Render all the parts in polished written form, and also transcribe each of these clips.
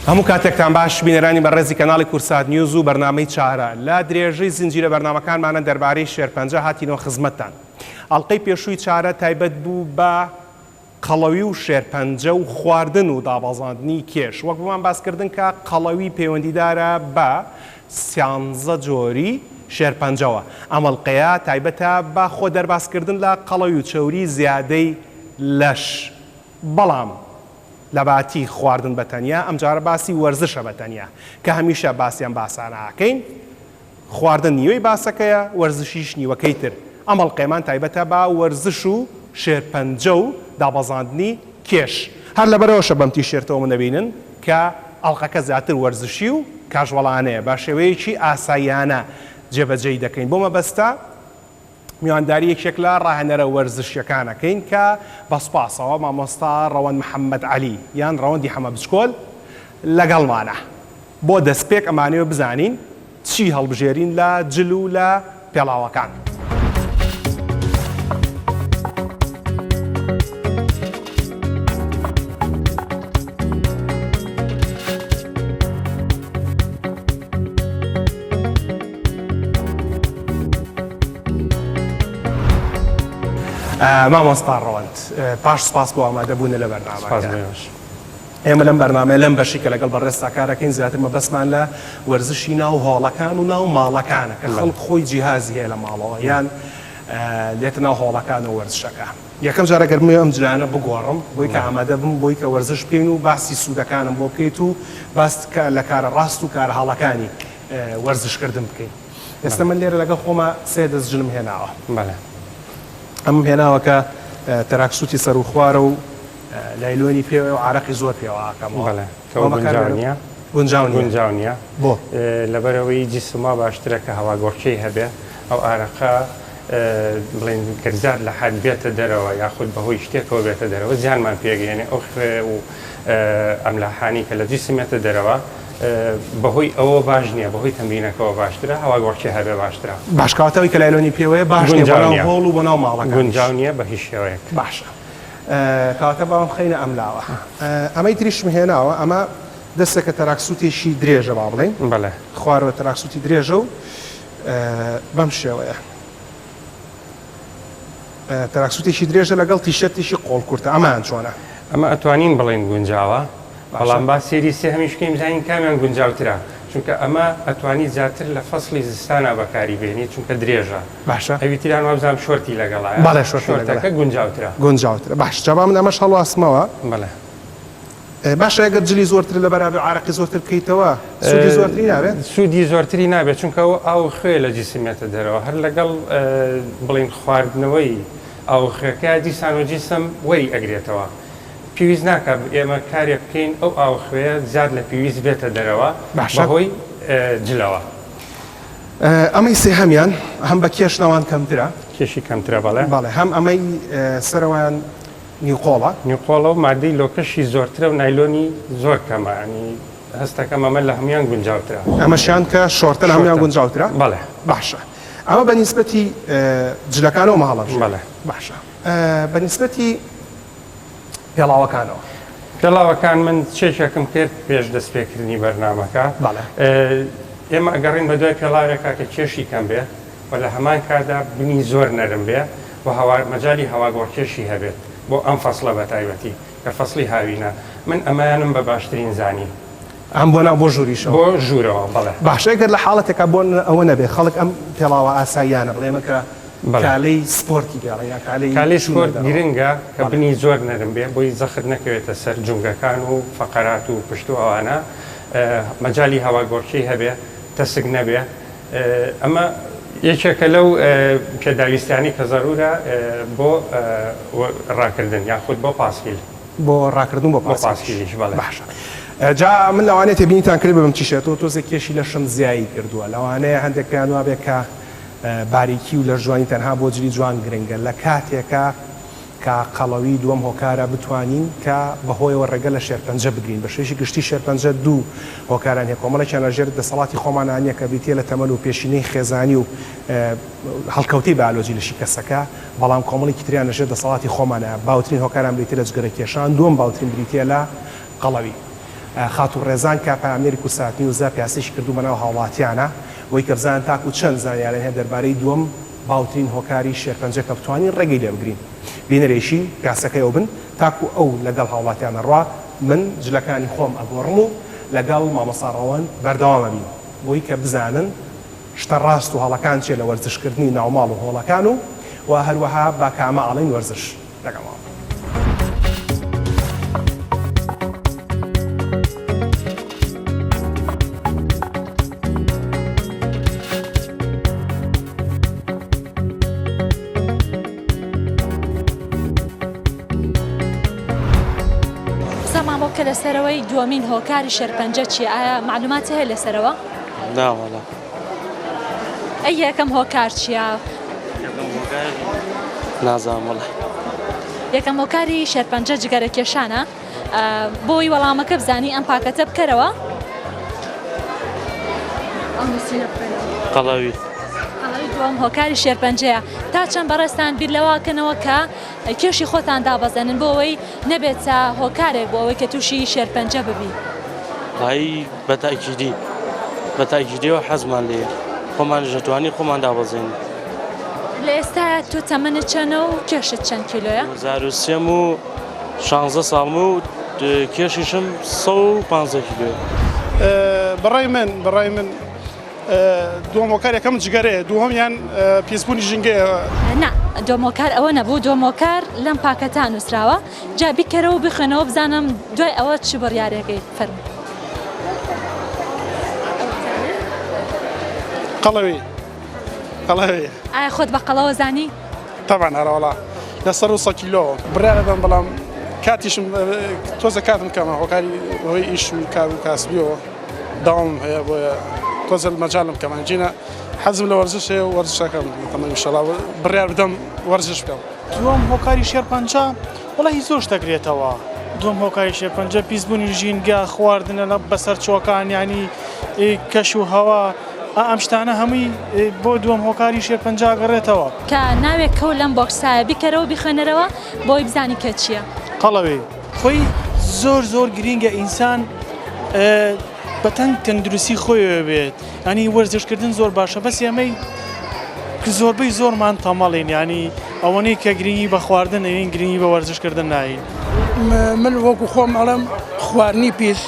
هەموو کاتێکتان باش بینەرانی بەڕێزی کەناڵی کورسات نیوز و بەرنامەی چارە لە درێژەی زنجیرە بەرنامەکانمانە دەربارەی شێرپەنجە هاتینەوە خزمەتتان ئەڵقەی پێشووی چارە تایبەت بوو بە قەڵەوی و شێرپەنجە و خواردن و دابەزاندنی کێش وەک بۆمان باسکردن کە قەڵەوی پەیوەندیدارە بە سیانزە جۆری شێرپەنجەوە، ئەم ئەڵقەیە تایبەتە بە خۆ دەربازکردن لە قەڵەوی و چەوری زیادەی لەش بەڵام لەباتی خواردن بە تەنیا ئەمجارە باسی وەرزشە بە تەنیا کە هەمیشە باسی ئەم باسانە ئەکەین. خواردن نیوەی باسەکەیە، وەرزشیش نیوەکەی تر. ئەم ئەڵقەیەمان تایبەتە بە وەرزش و شێرپەنجە و دابەزاندنی کێش. هەر لەبەرئەوەشە بەم تیشێرتەوە من دەبینن کە ئەڵقەکە زیاتر وەرزشی و کاژوەڵانەیە، بە شێوەیەکی ئاساییانە جێبەجێی دەکەین. بۆ مەبەستە میوانداری یەکێک لە ڕاهێنەرە وەرزشیەکان ئەکەین کە بە سوپاسەوە مامۆستا ڕەوەند محەمەد عەلی یان ڕەوەندی حەمە بچکۆل لەگەڵمانە. بۆ دەستپێک ئەمانەوێ بزانین چی هەڵبژێرین لە جل و لە پێڵاوەکان. مامۆستا ڕەوەند پاش سپاس بۆ ئامادەبوونە لە بەرنامەکە. ئێمە لەم بەرنامەیە لەم بەشی کە لەگەڵ بەڕێزتا کارەکەین زیاتر مەبەستمان لە وەرزشی ناو هۆڵەکان و ناو ماڵەکانە کە خەڵک خۆی جیهازی هەیە لە ماڵەوە یان دێتە ناو هۆڵەکانەوە وەرزشەکە. یەکەم جار ئەگەر بمەوێ ئەم جلانە بگۆڕم بۆی کە ئامادە بم بۆی کە وەرزش بکەین و باسی سوودەکانم بۆ بکەیت و باس لە کارە ڕاست و کارە هەڵەکانی وەرزشکردن بکەین. ئێستا من لێرە لەگەڵ خۆما سێ دەست جلم هێناوە. ئەمم هێناوە کە تەراکسوتی سەروخوارە و لایلۆنی پێوەیە و عارەقی زۆر پێوە ئەکەمەوە. بەڵێ کە ئەوە گونجاو نییە. گونجاو نییە. گونجاو نییە. بۆ؟ لەبەرئەوەی جیسم وا باشترە کە هەواگۆڕکێی هەبێ، ئەو ئارەقە بڵێین گەر زیاد لە حەد بێتە دەرەوە یاخود بەهۆی شتێکەوە بێتە دەرەوە زیانمان پێگەیەنێ، ئەو خوێ و ئەملاحانەی کە لە جیسم یەتە دەرەوە بەهۆی ئەوەوە باش نییە، بەهۆی تەمرینەکەوە باشترە هەواگۆڕکێ هەبێ باشترە. باش کەواتە ئەوەی کە لایلۆنی پێوەیە باش نییە بۆ ناو هۆڵ و بۆ ناو ماڵەکانیش. گونجاو نییە بە هیچ شێوەیەک. باشە. کەواتە با بخەینە ئەم لاوە. ئەمەی تریشم هێناوە، ئەمە دەستێکە تەراکسوتێکی درێژە با بڵێین. بەڵێ. خوارەوە تەراکسوتی درێژە و بەم شێوەیە. تەراکسوتێکی درێژە لەگەڵ تیشێرتێکی قۆڵ کورتە. ئەمەیان چۆنە؟ ئەمە ئەتوانین بڵێین گونجاوە، بەڵام با سەیری سێهەمیش بکەین بزانین کامیان گونجاوترە، چونکە ئەمە ئەتوانی زیاتر لە فەسڵی زستانا بەکاری بێنی چونکە درێژە. باشە. ئەوی تریان وابزانم شۆرتی لەگەڵایە. بەڵێ شۆرتی لەگەڵە. شۆرتەکە گونجاوترە. گونجاوترە باشە جا با من ئەمەش هەڵواسمەوە. بەڵێ. باشە ئەگەر جلی زۆرتر لەبەرا بێ عارەقی زۆرتر بکەیتەوە سوودی زۆرتری نابێت؟ سوودی زۆرتری نابێت چونکە ئەو ئاو و خوێ لە جیسم یەتە دەرەوە هەر لەگەڵ بڵێین خواردنەوەی ئاو و خوێکە دیسان و جیسم وەری ئەگرێتەوە پێویست ناکا ئێمە کارێک بکەین ئەو ئاو و خوێیە زیاد لە پێویست بێتە دەرەوە باشە. بەهۆی جلەوە. ئەمەی سێهەمیان هەم بە کێش لەوان کەمترە. کێشی کەمترە بەڵێ. بەڵێ هەم ئەمەی سەرەوەیان نیوقۆڵە. نیوقۆڵە و مادەی لۆکەشی زۆرترە و نایلۆنی زۆر کەمە یانی هەستەکەم ئەمە لە هەموویان گونجاوترە. ئەمەشیان کە شۆرتە لە هەموویان گونجاوترە؟ بەڵێ. باشە ئەمە بە نیسبەتی جلەکانەوە مە هەڵەبژێرین. بەڵێ. باشە بە نیسبەتی پێڵاوەکانەوە. پێڵاوەکان من چێکێکم کرد پێش دەستپێکردنی بەرنامەکە. بەڵێ. ئێمە ئەگەڕین بە دوای پێڵاوێکا کە کێشی کەم بێ و لە هەمان کاتدا بنی زۆر نەرم بێ و هەوا مەجالی هەواگۆڕکێشی هەبێت بۆ ئەم فەسڵە بە تایبەتی کە فەسڵی هاوینە من ئەمەیانم بە باشترین زانی. ئەم بۆ ناو بۆ ژووریشەوە؟ بۆ ژوورەوە بەڵێ. باشە گەر لە حاڵەتێکا بۆ ئەوە نەبێ خەڵک ئەم پێڵاوە ئاساییانە بڵێ ئێمە کە کالەی سپۆرتی پێڵێ یا کالەی کالەی سپۆرت گرنگە کە بنی زۆر نەرم بێ بۆی زەخت نەکەوێتە سەر جومگەکان و فەقەرات و پشت و ئەوانە مەجالی هەواگۆڕکێی هەبێ تەسک نەبێ ئەمە یەکێکە لەو پێداویستیانەی کە زەرورە بۆ ڕاکردن یاخود بۆ پاسکیل. بۆ ڕاکردن بۆ پاسکیلیش بەڵێ. باشە جا من لەوانەیە تێبینیتان کردبێ بەم تیشێرتەوە تۆزێک کێشی لەشم زیایی کردووە لەوانەیە هەندێک پێیان وابێ کە باریکی و لەشجوانی تەنها بۆ جلی جوان گرنگە لە کاتێکا کە قەڵەوی دووەم هۆکارە بتوانین کە بەهۆیەوە ڕێگە لە شێرپەنجە بگرین بە شێوەیەکی گشتی شێرپەنجە دوو هۆکاران هەیە کۆمەڵێکیان لە ژێر دەسەڵاتی خۆمانا نیە کە بریتیە لە تەمەن و پێشینەی خێزانی و هەڵکەوتەی بایۆلۆجی لەشی کەسەکە بەڵام کۆمەڵێکی تریان لە ژێر دەسەڵاتی خۆمانایە باوترین هۆکاران بریتیە لە جگەرە کێشان دووەم باوترین بریتیە لە قەڵەوی. خاتوو ڕێزان کە پەیامنێری کوردسات نیوزە پیاسەیەکی کردوو بەناو هاوڵاتیانە بۆی کە بزانن تاکو چەند زانیاریان هەیە دەربارەی دووەم باوترین هۆکاری شێرپەنجە کە بتوانین ڕێگەی لێ بگرین. بینەرێکی پیاسەکەی ئەو بن تاکو ئەو لەگەڵ هاوڵاتیان ئەڕوا من جلەکانی خۆم ئەگۆڕم و لەگەڵ مامۆستا ڕەوەند بەردەوام ئەبین بۆی کە بزانن شتە ڕاست و هەڵەکان چیە لە وەرزشکردنی ناوماڵ و هۆڵەکان و وە هەروەها بە کامە ئەڵێین وەرزش. لەگەڵمان بن. قسەمان بۆ بکە لەسەرەوەی دووەمین هۆکاری شێرپەنجە چییە؟ ئایا مەعلومات هەیە لەسەرەوە؟ نا وەڵا. ئەی یەکەم هۆکار چییە؟ یەکەم هۆکار نازانم وەڵا. یەکەم هۆکاری شێرپەنجە جگەرە کێشانە. بۆی وەڵامەکە بزانی ئەم پاکەتە بکەرەوە. ئەم نووسینە بخوێنەوە. قەڵەوی. قەڵەوی دووەم هۆکاری شێرپەنجەیە. تا چەند بەڕێزتان بیر لەوە کەنەوە کە کێشی خۆتان دابەزێنن بۆ ئەوەی نەبێتە هۆکارێک بۆ ئەوەی کە تووشی شێرپەنجە ببی؟ وەڵایی بە تاکیدی بە تاکیدیەوە حەزمان لێیە خۆمانیش دەتوانین خۆمان دابەزێنین. لە ئێستایا تۆ تەمەنت چەنە و کێشت چەند کیلۆیە؟ 2003 و شانزە ساڵم و کێشیشم 115 کیلۆیە. بەڕای من بەڕای من دووەم هۆکار یەکەم جگەرەیە دووەمیان پیسبوونی ژینگەیە. نا دووەم هۆکار ئەوە نەبوو دووەم هۆکار لەم پاکەتە نووسراوە جا بیکەرەوە و بیخوێنەوە بزانم دوای ئەوە چ بڕیارێکەی فەرموو. قەڵەوی قەڵەوی. ئایا خۆت بە قەڵەوە زانی؟ تەبعەن ئەرەوەڵا لەسەر و سە کیلۆ بڕیارەدەم بەڵام کاتیشم تۆزە کاتم کەمە هۆکاری هۆی ئیش و کار و کاسبیەوە داوامم هەیە بۆیە تۆزە مەجالم کەمە جینە حەزم لە وەرزش هەیە و وەرزشەکەم تەمەن ئینشەڵا بڕیار بدەم وەرزش بکەم. دووەم هۆکاری شێرپەنجە وەڵاهی زۆر شت دەگرێتەوە دووەم هۆکاری شێرپەنجە پیسبوونی ژینگە خواردنە لە بەسەرچووەکان یانی کەش و هەوا ئەم شتانە هەمووی بۆ دووەم هۆکاری شێرپەنجە ئەگەڕێتەوە. کە ناوێک کەو لەم بۆکسایە بیکەرەوە بیخوێنەرەوە بۆی بزانی کە چیە. قەڵەوی. خۆی زۆر زۆر گرینگە ئینسان بە تەنگ تەندروستی خۆیەوە بێت ینی وەرزشکردن زۆر باشە بەس ئێمەی زۆربەی زۆرمان تەمەڵین ینی ئەوەنەی کە گرنگی بە خواردن ئەین گرنگی بە وەرزشکردن ناین. من وەکو خۆم ئەڵێم خواردنی پیس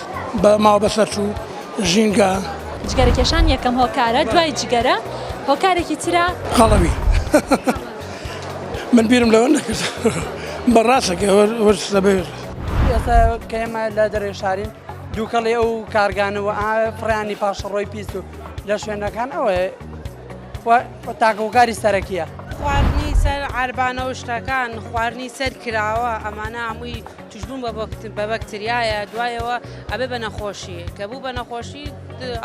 بە ماوە بەسەرچوو ژینگە. جگەرە کێشان یەکەم هۆکارە دوای جگەرە هۆکارێکی ترە. قەڵەوی من بیرم لەوە نەکرد بە ڕاستەکە وەرزش. ئێستا کە ئێمە لە دەرێ شارین دووکەڵی ئەو کارگانە و فڕیانی پاشەڕۆی پیس و لە شوێنەکان ئەوەیە تاکە هۆکاری سەرەکیە. خواردنی سەر عەربانە و شتەکان خواردنی سەر کراوە ئەمانە هەمووی توشبوون بە بەکتریایە دوایەوە ئەبێ بە نەخۆشی کە بوو بە نەخۆشی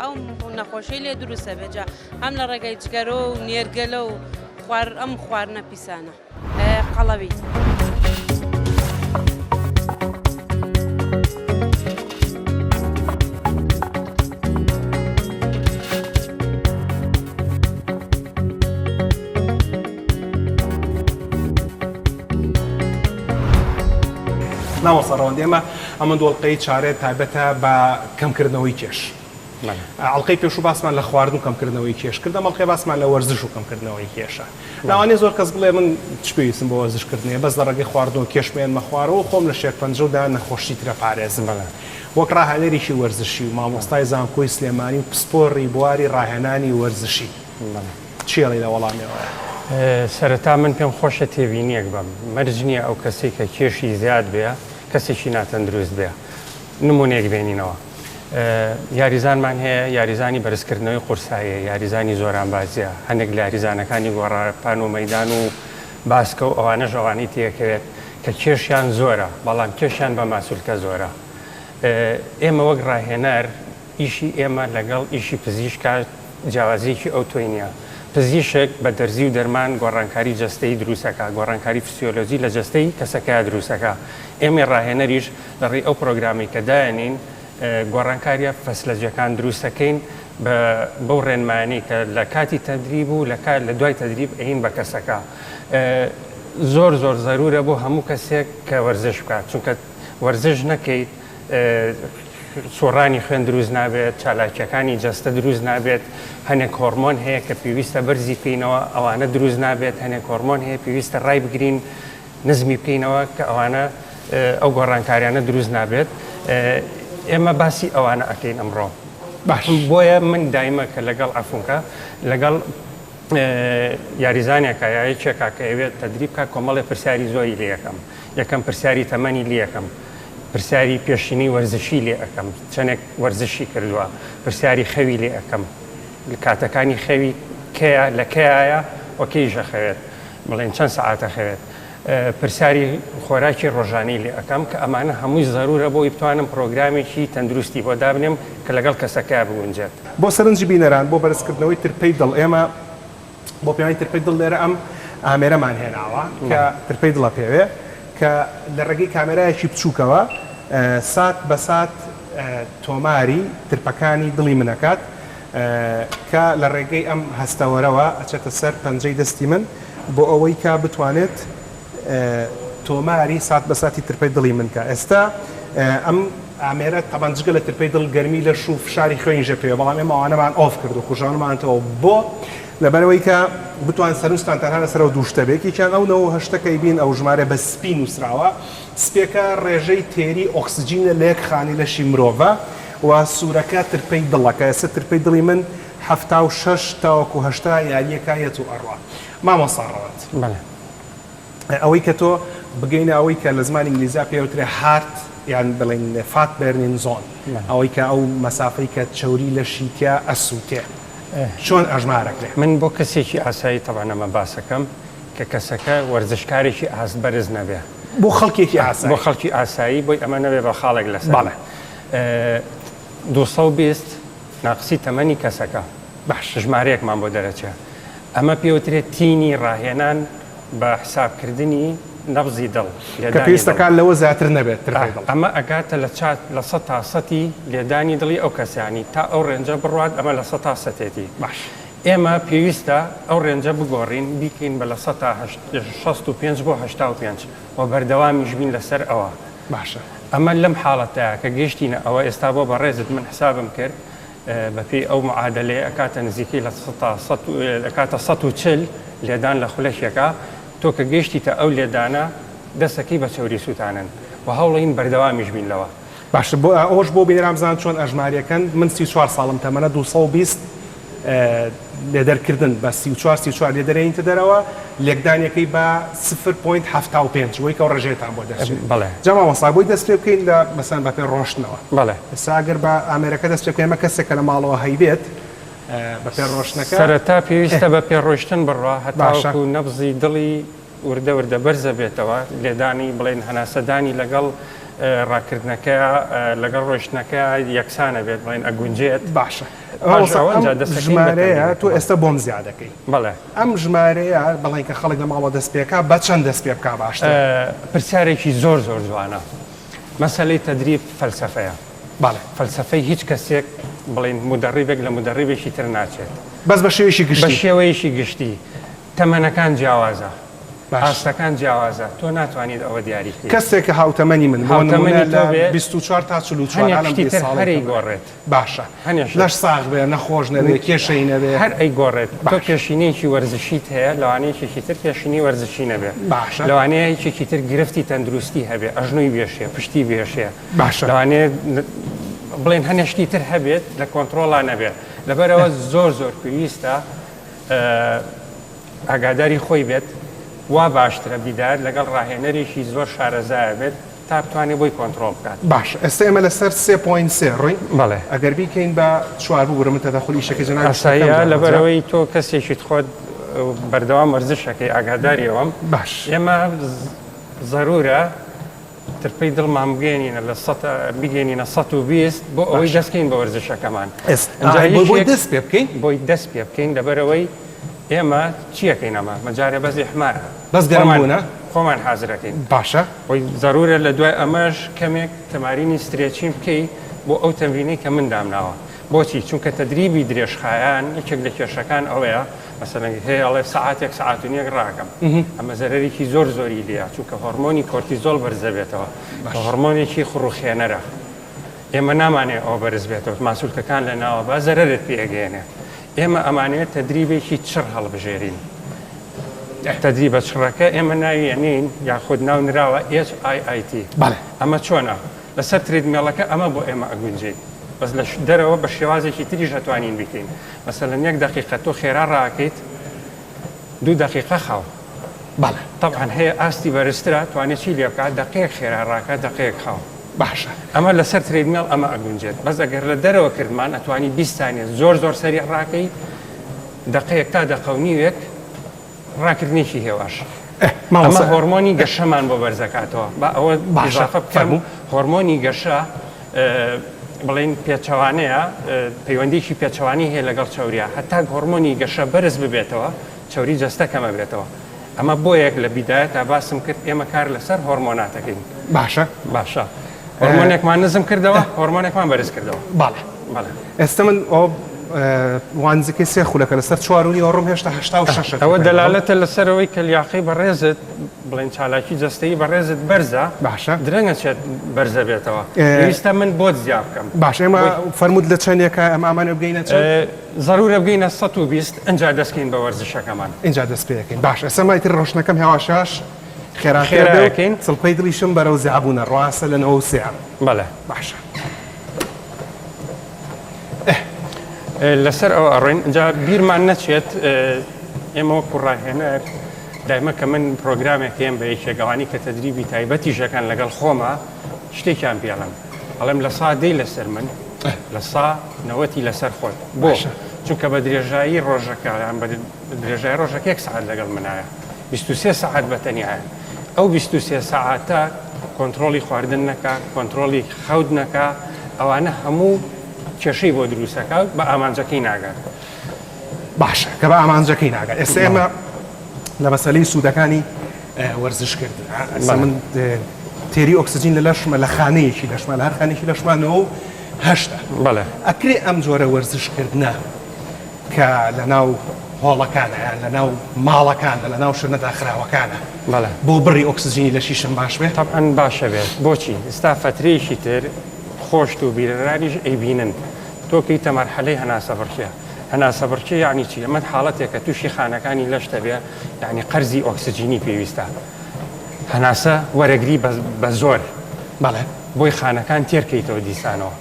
ئەو نەخۆشی لێ دروستە بێجا هەم لە ڕێگەی جگەرۆ و نێرگەلە و خوار ئەم خواردنە پیسانە. قەڵەوی. مامۆستا ڕەوەند ئێمە ئەمە دووەڵقەی چارە تایبەتە بە کەمکردنەوەی کێش. ئەڵقەی پێشوو باسمان لە خواردن و کەمکردنەوەی کێش کرد، ئەم ئەڵقەیە باسمان لە وەرزش و کەمکردنەوەی کێشە. لەوانەیە زۆر کەس بڵێ من چ پێویستم بە وەرزش کردن هەیە، بەس لە ڕێگەی خواردنەوە کێش بهێنمە خوارەوە و خۆم لە شێرپەنجە و دایان نەخۆشی ترە پارێزم. وەک ڕاهێنەرێکی وەرزشی و مامۆستای زانکۆی سلێمانی و پسپۆڕی بواری ڕاهێنانی وەرزشی چی ئەڵێی لە وەڵامی ئەوەیا؟ سەرەتا من پێم خۆشە تێبینییەک بەم، مەرج نییە ئەو کەسەی کە کێشی زیاد بێ کەسێکی ناتەندروست بێ. نموونەیەک بێنینەوە. یاریزانمان هەیە یاریزانی بەرزکردنەوەی قورساییە، یاریزانی زۆرانبازییە، هەندێک لە یاریزانەکانی گۆڕەپان و مەیدان و باسکە و ئەوانەش ئەوانەی تێکەوێت کە کێشیان زۆرە، بەڵام کێشیان بە ماسولکە زۆرە. ئێمە وەک ڕاهێنەر ئیشی ئێمە لەگەڵ ئیشی پزیشکا جیاوازییەکی ئەوتۆی نییە. پزیشک بە دەرزی و دەرمان گۆڕانکاری جەستەیی دروست ئەکا، گۆڕانکاری فسیۆلۆجی لە جەستەی کەسەکەیا دروست ئەکا. ئێمەی ڕاهێنەریش لە ڕێی ئەو پرۆگرامەی کە دایەنین گۆڕانکاریە فەسلەجیەکان دروست ئەکەین بە بەو ڕێنمایانەی کە لە کاتی تەدریب و لە کات لە دوای تەدریب ئەین بە کەسەکە. زۆر زۆر زەرورە بۆ هەموو کەسێک کە وەرزش بکات چونکە وەرزش نەکەیت. سوڕانی خوێن دروست نابێت، چالاکییەکانی جەستە دروست نابێت، هەنێک هۆڕمۆن هەیە کە پێویستە بەرزی بکەینەوە ئەوانە دروست نابێت، هەنێک هۆڕمۆن هەیە پێویستە ڕایبگرین نزمی بکەینەوە کە ئەوانە ئەو گۆڕانکاریانە دروست نابێت. ئێمە باسی ئەوانە ئەکەین ئەمڕۆ. باش. بۆیە من دایمە کە لەگەڵ عەفونکە لەگەڵ یاریزانێکە یا یەکێکە کە ئەوێت تەدریب بکات کۆمەڵێ پرسیاری زۆری لێ ئەکەم. یەکەم پرسیاری تەمەنی لێ ئەکەم. پرسیاری پێشینەی وەرزشی لێ ئەکەم چەنێک وەرزشی کردووە، پرسیاری خەوی لێ ئەکەم کاتەکانی خەوی کەیە لە کەیایە و کەیش ئەخەوێت بڵێن چەند سەعات ئەخەوێت، پرسیاری خۆراکی ڕۆژانەی لێ ئەکەم کە ئەمانە هەمووی زەرورە بۆی بتوانم پرۆگرامێکی تەندروستی بۆ دابنێم کە لەگەڵ کەسەکەیا بگونجێت. بۆ سەرنجی بینەران بۆ بەرزکردنەوەی ترپەی دڵ ئێمە بۆ پێوانی ترپەی دڵ لێرە ئەم ئامێرەمان هێناوە کە ترپەی دڵە پێوێ کە لە ڕێگەی کامێرایەکی بچووکەوە سات بە سات تۆماری ترپەکانی دڵی من ئەکات کە لە ڕێگەی ئەم هەستەوەرەوە ئەچێتە سەر پەنجەی دەستی من بۆ ئەوەی کە بتوانێت تۆماری سات بە ساتی ترپەی دڵی من کە ئێستا ئەم ئامێرە تەبعەن جگە لە ترپەی دڵ گەرمی لەش و فشاری خوێنیش ئەپێوێ بەڵام ئێمە ئەوانەمان off کرد و کوژاندمانەوە بۆ لەبەرئەوەی کە بتوان سەرنجتان تەنها لەسەر ئەو دوو شتە بێ یەکێکیان ئەو 98 کە ئەیبین ئەو ژمارەیە بە سپی نووسراوە سپیەکە ڕێژەی تێری ئۆکسجینە لە یەک خانەی لەشی مرۆڤە و سوورەکە ترپەی دڵە کە ئێستا ترپەی دڵی من 76 تاوەکو 80 یارییەکە یەت و ئەڕوا مامۆستا ڕەوەند. بەڵێ. ئەوەی کە تۆ بگەینە ئەوەی کە لە زمانی ئینگلیزیا پێی ئەوترێ heart یان بڵێین fat burning zone ئەوەی کە ئەو مەسافەی کە چەوری لەشی تیا ئەسووتێ چۆن ئەژمار ئەکرێ؟ من بۆ کەسێکی ئاسایی تەبعەن ئەمە باسەکەم کە کەسەکە وەرزشکارێکی ئاست بەرز نەبێ. بۆ خەڵکێکی ئاسایی. بۆ خەڵکی ئاسایی بۆی ئەمە نەبێ بە خاڵێک لەسەر. بەڵێ. 220 ناقسی تەمەنی کەسەکە. باش. ژمارەیەکمان بۆ دەرەچێ. ئەمە پێوترێت تینی ڕاهێنان بە حسابکردنی نەبزی دڵ، کە لێدانی دڵ. پێویستە کات لەوە زیاتر نەبێت ترپەی دڵ. ئەمە ئەگاتە لە چات لە سەتا سەتی لێدانی دڵی ئەو کەسە یانی تا ئەو range ە بڕوات ئەمە لە سەتا سەتێتی. باش. ئێمە پێویستە ئەو range ە بگۆڕین بیکەین بە لە سەتا 65 بۆ 85 و بەردەوامیش بین لەسەر ئەوە. باشە. ئەمە لەم حاڵەتەیا کە گەیشتینە ئەوە ئێستا بۆ بەڕێزت من حسابم کرد بەپێی ئەو معادەلەیە ئەکاتە نزیکەی لە سەتا سەد و ئەکاتە 140 لێدان لە خولەکێکا، تۆ کە گەیشتیتە ئەو لێدانە دەستەکەی بە چەوری سووتانن و هەوڵەین بەردەوامیش بین لەوە. باشە بۆ ئەوەش بۆ بینەران بزانن چۆن ئەژماریەکەن من 34 ساڵم تەمەنە 220 لێدەرکردن بە 34 34 لێدەرێنیتە دەرەوە لێکدانیەکەی بە سفر point 75 وەی کە ئەو ڕێژەیەتان بۆ دەرچێت بەڵێ. جا مامۆستا بۆی دەست پێ بکەین لە مەسەلەن بە پێ ڕۆشتنەوە بەڵێ. ئێستا ئەگەر بە ئامێرەکە دەست پێ بکەین ئەمە کەسێک کە لە ماڵەوە هەیبێت بە پێ ڕۆشتنەکە سەرەتا پێویستە بە پێ ڕۆیشتن بڕوا باشە. هەتاوەکو نەبزی دڵی وردە وردە بەرزەبێتەوە لێدانی بڵێن هەناسەدانی لەگەڵ ڕاکردنەکەیا لەگەڵ ڕۆیشتنەکەیا یەکسانە بێت بڵێن ئەگونجێت باشە پاش مامۆستا ئەوە ئەم ئینجا دەستەکەین بە ژمارەیە تۆ تەمرینەکە. ئێستا بۆم زیادەکەی بەڵێ. ئەم ژمارەیە بڵێن کە خەڵک لە ماڵەوە دەست پێکا بە چەند دەست پێ بکا باشترە؟ پرسیارێکی زۆر زۆر جوانە. مەسەلەی تەدریب فەلسەفەیە. بەڵێ. فەلسەفەی هیچ کەسێک بڵێین مودەڕیبێک لە مودەڕیبێکی تر ناچێت. بەس بە شێوەیەکی بە گشتی. شێوەیەکی گشتی. تەمەنەکان جیاوازە. باش. ئاستەکان جیاوازە. تۆ ناتوانیت ئەوە دیاری بکەیت. کەسێک کە هاوتەمەنی من بۆ نموونە هاوتەمەنی لە تۆ بێ 24 تا 44 هەنێک ئا لەم شتی 20 تر ساڵەی هەر تەمەنە. ئەیگۆڕێت. باشە. هەنێ شت. لەش ساغ بێ، نەخۆش نەبێ، کێشەی نەبێ. هەر ئەیگۆڕێت. تۆ باش. پێشینەیەکی وەرزشیت هەیە، لەوانەیە یەکێکی تر پێشینەی وەرزشی نەبێ. باشە. لەوانەیە یەکێکی تر گرفتی تەندروستی هەبێ، ئەژنۆی بێشێ، پشتی بێشێ. باشە. لەوانەیە بڵێن هەنێ شتی تر هەبێت لە کۆنتڕۆڵا نەبێ. لەبەرئەوە زۆر زۆر پێویستە ئاگاداری خۆی بێت، وا باشترە بیدار لەگەڵ ڕاهێنەرێکی زۆر شارەزایە بێت تا بتوانێت بۆی کۆنتڕۆڵ بکات. باشە ئێستا ئێمە لەسەر سێ point سێ ڕۆین. بەڵێ. ئەگەر بیکەین بە چوار ببورە من تەدەخولی ئیشەکەی جەنابیشت ئەکەم ئاساییە جار بە جار. لەبەرئەوەی تۆ کەسێکیت خۆت بەردەوام وەرزش ئەکەی ئاگاداری ئەوەم. باش. ئێمە زەرورە ترپەی دڵمان بگەینینە لە سەد بگەینینە 120 بۆ ئەوەی باشە. دەست کەین بە وەرزشەکەمان. ئێستا ئینجا بۆ بۆی یەکێک دەست پێ بکەین. بۆی دەست پێ بکەین لەبەرئەوەی ئێمە چیەکەین ئەمە مەجارێ بەس ئیحمایە. بەس گەرم خۆمان بوونە؟ خۆمان حازرەکەین. باشە. بۆی زەرورە لە دوای ئەمەش کەمێک تەمارینی stretching بکەی بۆ ئەو تەمرینەی کە من دامناوە. بۆچی؟ چونکە تەدریبی درێژخایان یەکێک لە کێشەکان ئەوەیە مەسەلەن هەیە ئەڵێ سەعاتێک سەعات و نیوێک ڕاکەم ئەمە زەرەرێکی زۆر زۆری لێیە چونکە هۆرمۆنی کۆرتیزۆڵ بەرز دەبێتەوە کە هۆرمۆنێکی خڕوخێنەرە. ئێمە نامانەوێ ئەوە بەرز بێتەوە ماسولکەکان لە ناوە با زەرەرت پێ ئەگەیەنێ. ئێمە ئەمانەوێت تەدریبێکی چڕ هەڵبژێرین. تەدریبە چڕەکە ئێمە ناوی ئەنێین یاخود ناو نراوە HIIT. بەڵێ. ئەمە چۆنە؟ لەسەر treadmill ەکە ئەمە بۆ ئێمە ئەگونجێت. بەس لە دەرەوە بە شێوازێکی تریش ئەتوانین بیکەین. مەسەلەن یەک دەقیقە تۆ خێرا ڕاکەیت، دوو دەقیقە خاو. بەڵێ. تەبعەن هەیە ئاستی بەرزترە توانێت چی لێ بکات دەقەیەک خێرا ڕاکات دەقەیەک خاو. باشە. ئەمە لەسەر treadmill ئەمە ئەگونجێت بەس ئەگەر لە دەرەوە کردمان ئەتوانی 20 سانیە زۆر زۆر سەریع ڕاکەی دەقەیەک تا دەقە و نیوێک ڕاکردنێکی هێواش. ئەمە هۆرمۆنی گەشەمان بۆ بەرزەکاتەوە با ئەوە ئیزافە بکەم هۆرمۆنی گەشە بڵێین پێچەوانەیە پەیوەندیکی پێچەوانی هەیە لەگەڵ چەوریا هەتا هۆرمۆنی گەشە بەرز ببێتەوە چەوری جەستە کەمە بێتەوە ئەمە بۆیەک لە بیدایەتا باسم کرد ئێمە کار لەسەر هۆرمۆناتەکەین باشە باشە هۆرمۆنێکمان نزم کردەوە هۆرمۆنێکمان بەرز کردەوە بەڵێ بەڵێ ئێستا من ئەو وا نزیکەی سێ خولەکە لەسەر چوار و نیوە ڕۆم هێشتا 86 ئەوە دەلالەتە لەسەرەوەی کە لیاقەی بەڕێزت بڵێن چالاکی جەستەیی بەڕێزت بەرزە باشە درەنگە چێت بەرزە بێتەوە پێویستە من بۆت زیا بکەم باشە ئێمە فەرمووت لە چەندێکە ئەمە ئەمانە بگەینە چەند زەرورە بگەینە 120 ئەنجا دەستکەین بە وەرزشەکەمان. ئینجا دەست پێ ئەکەین باشە ئێستا من ئیتر ڕۆشتنەکەم هێواش هێواش خێراتر خێرا بێ و ئەکەین. چڵپەی دڵیشم بەرەو زیابوونە ڕاستە لە 93 بەڵێ. باشە. لەسەر ئەوە ئەڕۆین جا بیرمان نەچێت ئێمە وەکو ڕاهێنەر دایمە کە من پرۆگرامێک هەیەم بە یەکێک ئەوانی کە تەدریبی تایبەتیش ئەکەن لەگەڵ خۆما شتێکیان پێڵم ئەڵێم لە سا دەی لەسەر من لە سا نەوەتی لەسەر خۆت بۆ چونکە بە درێژایی ڕۆژەکە یان بە درێژای ڕۆژەکە یەک سەعات لەگەڵ منایە 23 سەعات بە تەنیایە ئەو 23 سەعاتە کۆنترۆڵی خواردن نەکا کۆنترۆڵی خەوت نەکا ئەوانە هەموو کێشەی بۆ دروستەکە بە ئامانجەکەی ناگات. باشە کە بە ئامانجەکەی ناگات ئێستا ئێمە لە مەسەلەی سوودەکانی وەرزشکردن ئێستا من تێری ئۆکسجین لە لەشمە لە خانەیەکی لەشمە لە هەر خانێکی لەشمانەوە و هەشتا بەڵێ ئەکرێ ئەم جۆرە وەرزشکردنە کە لە ناو هۆڵەکانە یان لە ناو ماڵەکانە لە ناو شوێنە داخراوەکانە بەڵێ بۆ بڕی ئۆکسجینی لەشیشم باش بێ؟ تەبعەن باشە بێت بۆچی ئستا فەترەیەکی تر خۆشت و بیرەرانیش ئەیبینن تۆ کەیتە مەرحەلەی هەناسەبڕکێ هەناسەبڕکێ یەعنی چی ئەمە حاڵەتێکە توشی خانەکانی لەشت ئەبێ یەعنی قەرزی ئۆکسجینی پێویستە هەناسە وەرەگری بە زۆر بەڵێ بۆی خانەکان تێر کەیتەوە دیسانەوە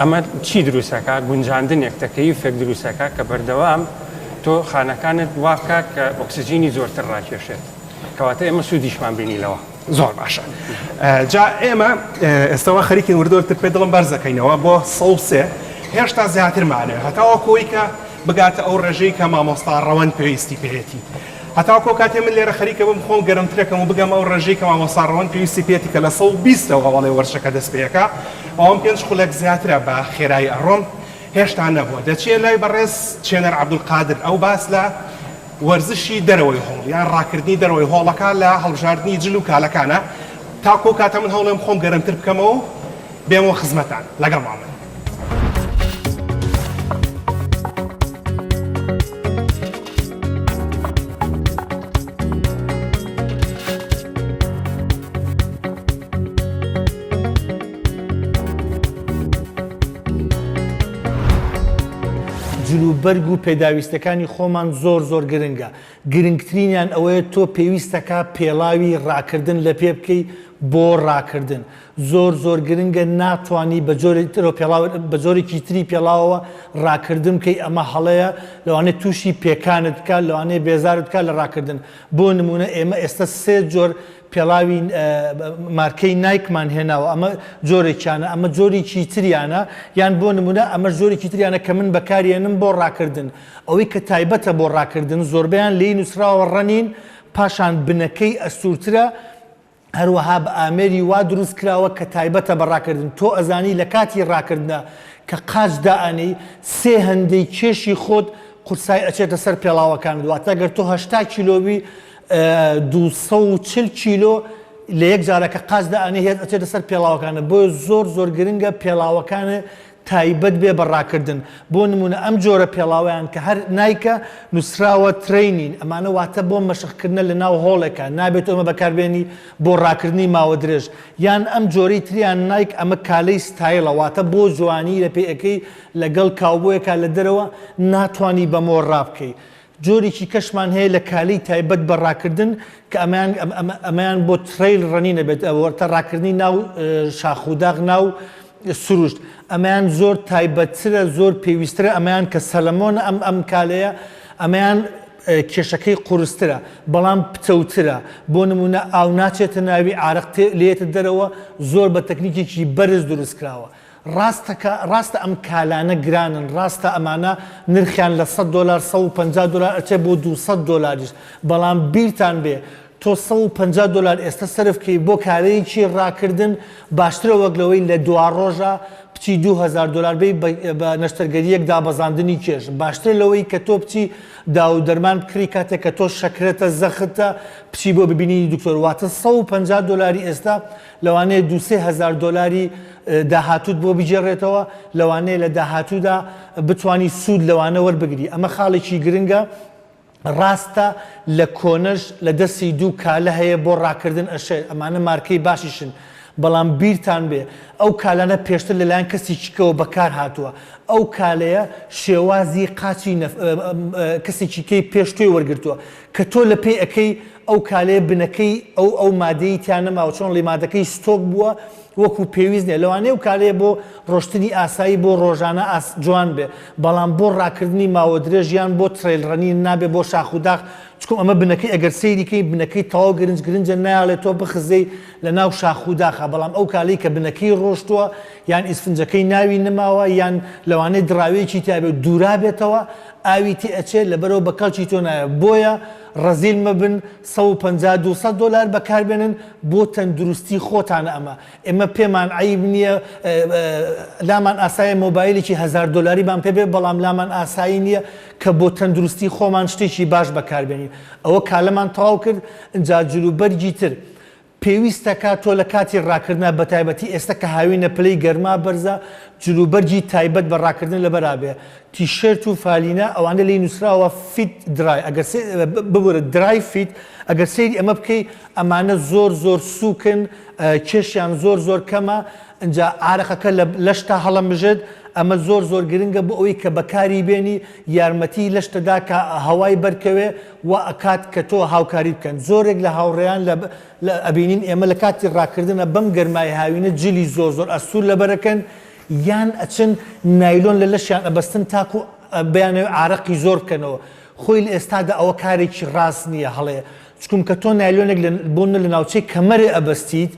ئەمە چی دروست ئەکا؟ گونجاندنێک، تەکەیفێک دروست ئەکا کە بەردەوام تۆ خانەکانت وا بکا کە ئۆکسجینی زۆرتر ڕاکێشێت. کەواتە ئێمە سوودیشمان بینی لەوە. زۆر باشە. جا ئێمە ئێستا وا خەریکین وردە وردتر پێ دڵم بەرز ئەکەینەوە بۆ 103 هێشتا زیاترمانەوێ هەتاوەکو ئەوەی کە بگاتە ئەو ڕێژەی کە مامۆستا ڕەوەند پێویستی پێیەتی. هەتاوەکو ئەو کاتەی من لێرە خەریکە بم خۆم گەرمترەکەم و بگەمە ئەو ڕێژەی کە مامۆستا ڕەوەند پێویستی پێیەتی کە لە 120 ەوە ئەڵێ وەرزشەکە دەست پێ ئەکا ئەوەم پێنج خولەک زیاترە بە خێرایی ئەڕۆم هێشتا نەبووە دەچیە لای بەڕێز چێنەر عەبدولقادر ئەو باس لە وەرزشی دەرەوەی هۆڵ یان ڕاکردنی دەرەوەی هۆڵەکە لە هەڵبژاردنی جل و کالەکانە تاکو ئەو کاتە من هەوڵێم خۆم گەرمتر بکەمەوە و بێمەوە خزمەتان لەگەڵمان بن. جلوبەرگ و پێداویستەکانی خۆمان زۆر زۆر گرنگە گرنگترینیان ئەوەیە تۆ پێویستەکا پێڵاوی ڕاکردن لە پێ بکەی بۆ ڕاکردن زۆر زۆر گرنگە ناتوانی بە جۆرێک ترەوە پێڵاو بە جۆرێکی تری پێڵاوەوە ڕاکردن بکەی ئەمە هەڵەیە لەوانەیە تووشی پێکانت بکات لەوانەیە بێزارت بکات لە ڕاکردن بۆ نمونە ئێمە ئێستا سێ جۆر پێڵاوی مارکەی نایکمان هێناوە ئەمە جۆرێکیانە ئەمە جۆرێکی تریانە یان بۆ نمونە ئەمەش جۆرێکی تریانە کە من بەکاریێنم بۆ ڕاکردن ئەوەی کە تایبەتە بۆ ڕاکردن زۆربەیان لێی نووسراوە running پاشان بنەکەی ئەستوورترە هەروەها بە ئامێری وا دروست کراوە کە تایبەتە بە ڕاکردن، تۆ ئەزانی لە کاتی ڕاکردنا کە قاچ دائەنێی سێ هەندەی کێشی خۆت قورسای ئەچێتە سەر پێڵاوەکانت واتە گەر تۆ 80 کیلۆ بی 240 کیلۆ لە یەک جارە کە قاچ دائەنێی هێز ئەچێتە سەر پێڵاوەکانت بۆیە زۆر زۆر گرنگە پێڵاوەکانت. تایبەت بێ بە ڕاکردن بۆ نمونە ئەم جۆرە پێڵاوەیان کە هەر نایکە نوسراوە training ئەمانە واتە بۆ مەشق کردنە لە ناو هۆڵێکا نابێت تۆ ئەمە بەکاربێنی بۆ ڕاکردنی ماوە درێژ یان ئەم جۆرەی تریان نایک ئەمە کالەی ستایڵە واتە بۆ جوانی لە پێ ئەکەی لەگەڵ کاوبۆیەکا لە دەرەوە ناتوانی بەمەوە ڕابکەی جۆرێکی کەشمان هەیە لە کالەی تایبەت بە ڕاکردن کە ئەمەیان ئەمەیان بۆ trail running ئەبێت واتە ڕاکردنی ناو شاخ و داغ ناو سروشت ئەمەیان زۆر تایبەتترە زۆر پێویستترە ئەمەیان کە سەلەمۆنە ئەم ئەم کالەیە ئەمەیان کێشەکەی قورسترە بەڵام پتەوترە بۆ نمونە ئاو ناچێتە ناوی عارەق لێتە دەرەوە زۆر بە تەکنیکێکی بەرز دروست کراوە ڕاستە کە ڕاستە ئەم کالانە گرانن ڕاستە ئەمانە نرخیان لە سەد دۆلار 150 دۆلار ئەچێ بۆ 200 دۆلاریش بەڵام بیرتان بێ تۆ 150 دۆلار ئێستا سەرف کەی بۆ کارەیەکی ڕاکردن باشترە وەک لەوەی لە دواڕۆژا بچی 2000 دۆلار بی بە نەشتەرگەریەک دابەزاندنی کێش باشترە لەوەی کە تۆ بچی داو دەرمان بکری کاتێک کە تۆ شەکرەتە زەختتە بچی بۆ ببینینی دکتۆر واتە 150 دۆلاری ئێستا لەوانەیە دوو 3000 دۆلاری داهاتووت بۆ بگێڕێتەوە، لەوانەیە لە داهاتوودا بتوانی سوود لەوانە وەربگری، ئەمە خاڵێکی گرنگە، ڕاستە لە کۆنەش لە دەستی دوو کالە هەیە بۆ ڕاکردن ئەشێ ئەمانە مارکەی باشیشن، بەڵام بیرتان بێ ئەو کالانە پێشتر لەلایەن کەسێکی کەوە بەکار هاتووە، ئەو کالەیە شێوازی قاچی کەسێکی کەی پێش تۆی وەرگرتووە، کە تۆ لە پێی ئەکەی ئەو کالەیە بنەکەی ئەو ئەو مادەیەی تیا نەماوە چۆن ڵی مادەکەی ستۆک بووە وەکو پێویست نیە لەوانەیە ئەو کالەیە بۆ ڕۆشتنی ئاسایی بۆ ڕۆژانە ئاس جوان بێ بەڵام بۆ ڕاکردنی ماوە درێژ یان بۆ trail running نابێ بۆ شاخ و داخ چکم ئەمە بنەکەی ئەگەر سەیری کەی بنەکەی تەواو گرنج گرنجە نایەڵێ تۆ بخزێی لە ناو شاخ و داخا بەڵام ئەو کالەی کە بنەکەی ڕۆشتووە یان ئیسفنجەکەی ناوی نەماوە یان لەوانەیە دڕاوێکی تیا بێ و دوورابێتەوە ئاوی تێ ئەچێ لەبەرئەوە بە کەڵکی تۆ نایە بۆیە ڕەزیل مەبن 150 200 دۆلار بەکار بێنن بۆ تەندروستی خۆتانە ئەمە ئێمە پێمان عەیب نییە لامان ئاسایە مۆبایلێکی هەزار دۆلاریمان پێ بێ بەڵام لامان ئاسایی نییە کە بۆ تەندروستی خۆمان شتێکی باش بەکار بێنین ئەوە کالەمان تەواو کرد ئینجا جلوبەرگی تر پێویستە کا تۆ لە کاتی ڕاکردنا بەتایبەتی ئێستا کە هاوینە پلەی گەرما بەرزە جلوبەرگی تایبەت بە ڕاکردن لەبەرا بێ تیشێرت و فالینە ئەوانە لێی نوسراوە fit dry ئەگەر ببورە dry fit ئەگەر سەیری ئەمە بکەی ئەمانە زۆر زۆر سوکن کێشیان زۆر زۆر کەمە ئینجا عارەقەکە لە لەشتا هەڵەمژێت ئەمە زۆر زۆر گرنگە بۆ ئەوەی کە بەکاری بێنی یارمەتی لەشتەدا کە هەوای بەرکەوێ وا ئەکات کە تۆ هاوکاری بکەن زۆرێک لە هاوڕێیان لە لە ئەبینین ئێمە لە کاتی ڕاکردنە بەم گەرمای هاوینە جلی زۆر زۆر ئەستوور لەبەرەکەن یان ئەچن نایلۆن لە لەشیان ئەبەستن تاکو بیانەوێ عارەقی زۆر بکەنەوە خۆی لە ئێستادا ئەوە کارێکی ڕاست نییە هەڵەیە چکونکە تۆ نایلۆنێک لە بۆ لە ناوچەی کەمەرێ ئەبەستیت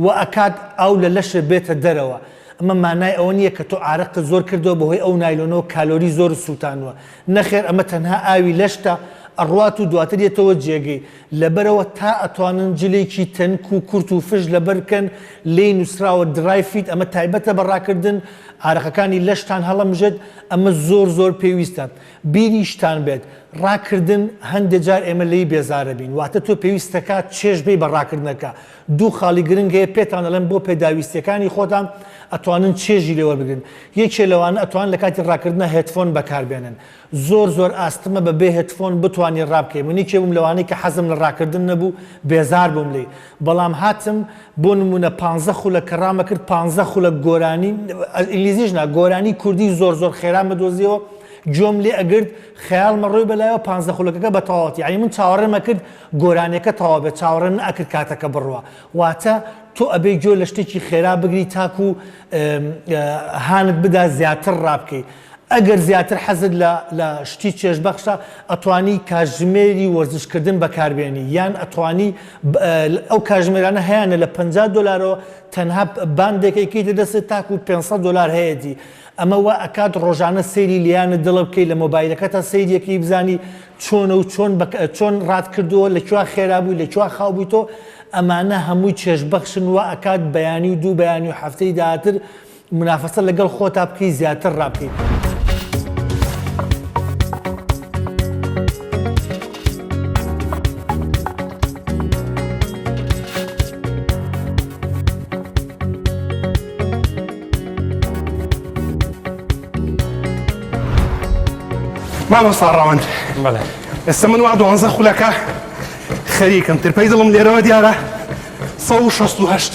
وا ئەکات ئاو لە لەشت بێتە دەرەوە ئەمە مانای ئەوە نییە کە تۆ عارەقت زۆر کردووە بەهۆی ئەو نایلۆنەوە کالۆری زۆرت سووتانووە نەخێر ئەمە تەنها ئاوی لەشتە ئەڕوات و دواتر یەتەوە جێگەی لەبەرئەوە تا ئەتوانن جلێکی تەنک و کورت و فش لەبەر بکەن لێی نوسراوە dry fit ئەمە تایبەتە بە ڕاکردن عارەقەکانی لەشتان هەڵەمژێت ئەمە زۆر زۆر پێویستە بیریشتان بێت ڕاکردن هەندێ جار ئێمە لێی بێزارەبین واتە تۆ پێویستەکات چێژ بەی بە ڕاکردنەکە دوو خاڵی گرنگ هەیە پێتان ئەڵێم بۆ پێداویستیەکانی خۆتان ئەتوانن چێژی لێ وەربگرن یەکێ لەوانە ئەتوان لە کاتی ڕاکردنە headphone بەکاربێنن زۆر زۆر ئاستمە بە بێ headphone بتوانی ڕابکەی من یەکێ بووم لەوانەی کە حەزم لە ڕاکردن نەبوو بێزار بووم لێی بەڵام هاتم بۆ نمونە پانزە خولەک کە ڕامەکرد پانزە خولەک گۆرانی ئینگلیزیش نا گۆرانی کوردی زۆر زۆر خێرام ئەدۆزیەوە گوێم لێ ئەگرت خەیاڵمە ڕۆی بەلایەوە پانزە خولەکەکە بە تەواوەتی یعنی من چاوەڕێم ئەکرد گۆرانیەکە تەواو بێت چاوەڕێم نەئەکرد کاتەکە بڕوا واتە تۆ ئەبێ گوێ لە شتێکی خێرا بگری تاکو هانت بدا زیاتر ڕابکەی ئەگەر زیاتر حەزت لە لە شتی چێژبەخشە ئەتوانی کاتژمێری وەرزشکردن بەکاربێنی یان ئەتوانی ئەو کاتژمێرانە هەیانە لە 50 دۆلارەوە تەنها باندێک ئەیکەیتە دەستت تاکو 500 دۆلار هەیەتی ئەمە وا ئەکات ڕۆژانە سەیری لیانت دڵە بکەی لە مۆبایلەکەتا سەیریەکەی بزانی چۆنە و چۆن بە چۆن ڕات کردووە لە کوێ خێرا بووی لە کوێ خاو بووی تۆ ئەمانە هەمووی چێژبەخشن وا ئەکات بەیانی و دوو بەیانی و هەفتەی داهاتر مونافەسە لەگەڵ خۆتا بکەی زیاتر ڕابکەی. مامۆستا ڕەوەند بەڵێ ئێستا من وا دوانزە خولەکە خەریکم ترپەی دڵم لێرەوە دیارە 168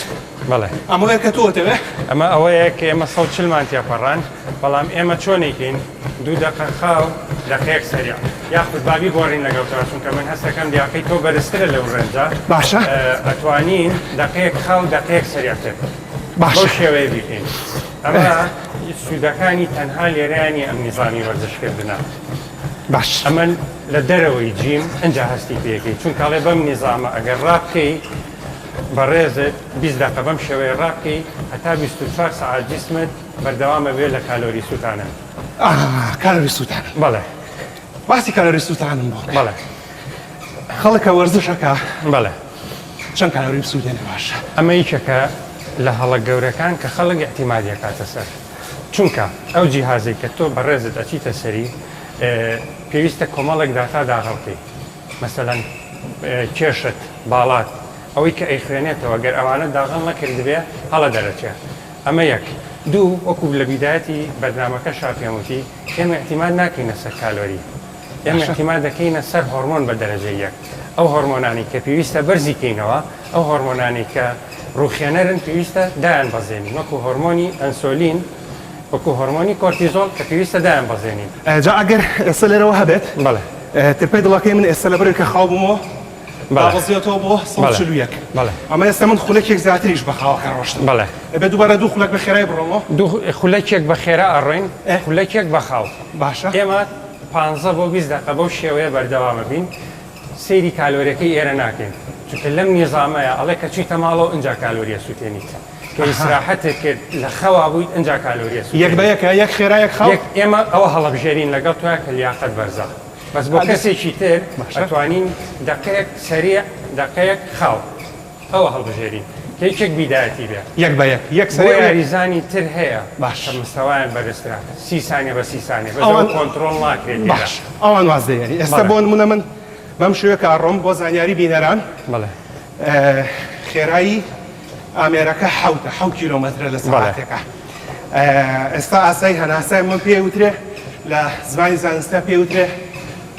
بەڵێ ئەمەیە کە تۆ دەوێ ئەمە ئەوەیە کە ئێمە 140 مان تێپەڕان بەڵام ئێمە چۆنێکین دوو دەقە خاو دەقەیەک سەریع یاخود با بیگۆڕین لەگەڵ تۆ چونکە من هەستەکەم لیاقەی تۆ بەرزترە لەو range ە باشە ئەتوانین دەقەیەک خاو دەقەیەک سەریعتر باشە بەو شێوەیە بیکەین ئەمە سوودەکانی تەنها لێرەیانی ئەم نیزامی وەرزشکردنە باش ئەمە لە دەرەوەی gym ئەجا هەستی پێەکەی چونکە ئەڵێ بەم نیزامە ئەگەر ڕابکەی بەڕێزت 20 دقە بەم شێوەیە ڕابکەی هەتا 24 سەعات جسمت بەردەوامە بێ لە کالۆری سووتانن کالۆری سووتانن بەڵێ باسی کالۆری سووتانم بۆ بەڵێ خەڵکە وەرزشەکە بەڵێ چەند کالۆری بسووتێنێ باشە؟ ئەمە یەکێکە لە هەڵە گەورەکان کە خەڵک ئیعتیمادی ئەکاتە سەر چونکە ئەو جیهازەی کە تۆ بەڕێزت ئەچیتە سەری پێویستە کۆمەڵێک داتا داغڵ کەی مەسەلەن کێشت باڵات ئەوەی کە ئەیخوێنێتەوە گەر ئەوانە داغڵ نەکردبێ هەڵە دەرەچێ ئەمە یەک دوو وەکو لە بیدایەتی بەرنامەکەشا پێم وتی ئێمە ئیعتیماد ناکەینە سەر کالۆری ئێمە ئیعتیماد دەکەینە سەر هۆرمۆن بە دەرەجەی یەک، ئەو هۆرمۆنانەی کە پێویستە بەرزی کەینەوە، ئەو هۆرمۆنانەی کە ڕووخێنەرن پێویستە دایان بەزێنین، وەکو هۆرمۆنی ئەنسۆلین، وەکو هۆرمۆنی کۆرتیزۆڵ کە پێویستە دایان بەزێنین. جا ئەگەر ئێستا لێرەوە هەبێت، بەڵێ. ترپەی دڵەکەی من ئێستا لەبەرئەوەی کە خاو بوومەوە دابەزیوەتەوە بۆ 141. بەڵێ. ئەمە ئێستا من خولەکێک زیاتریش بە خاوەکە ڕۆشتم. بەڵێ. ئەبێ دووبارە دوو خولەک بە خێرای بڕۆمەوە؟ دوو خولەکێک بە خێرا ئەڕۆین، خولەکێک بە خاو. باشە. ئێمە پانزە بۆ 20 دەقە بەو شێوەیە بەردەوامە بین سەیری کالۆریەکەی ئێرە ناکەین چونکە لەم نیزامەیە ئەڵێ کە چویتە ماڵەوە ئینجا کالۆریە سوتێنیت کە ئیسراحەتت کرد لە خەوا بوویت ئینجا کالۆریە یەک بە سوتێنیت یەکە یەک خێرا یەک خاو؟ یەک ئێمە ئەوە هەڵەبژێرین لەگەڵ تۆیا کە لیاقەت بەرزە بەس بۆ کەسێکی تر باشە. ئەتوانین دەقەیەک سەریع دەقەیەک خاو. ئەوە هەڵبژێرین کە یەکێک بیدایەتی بێ. یەک بە یەک یەک بۆ سەرێ و یەک. یاریزانی تر هەیە باش. کە مستەوایان بەرزترە سی سانیە بە سی سانیە بەس ئەوە ئەوان کۆنترۆڵ ناکرێت لێرە. باش ئەوان واز دەهێنی ئێستا بەڵێ. بۆ نمونە من بەم شێوەیە کە ئەڕۆم بۆ زانیاری بینەران بەڵێ. خێرایی ئامێرەکە حەوتە حەوت کیلۆمەترە لە بەڵێ. سەعاتێکا ئێستا ئاسایی هەناسای من پێ وترێ لە زمانی زانستە پێ وترێ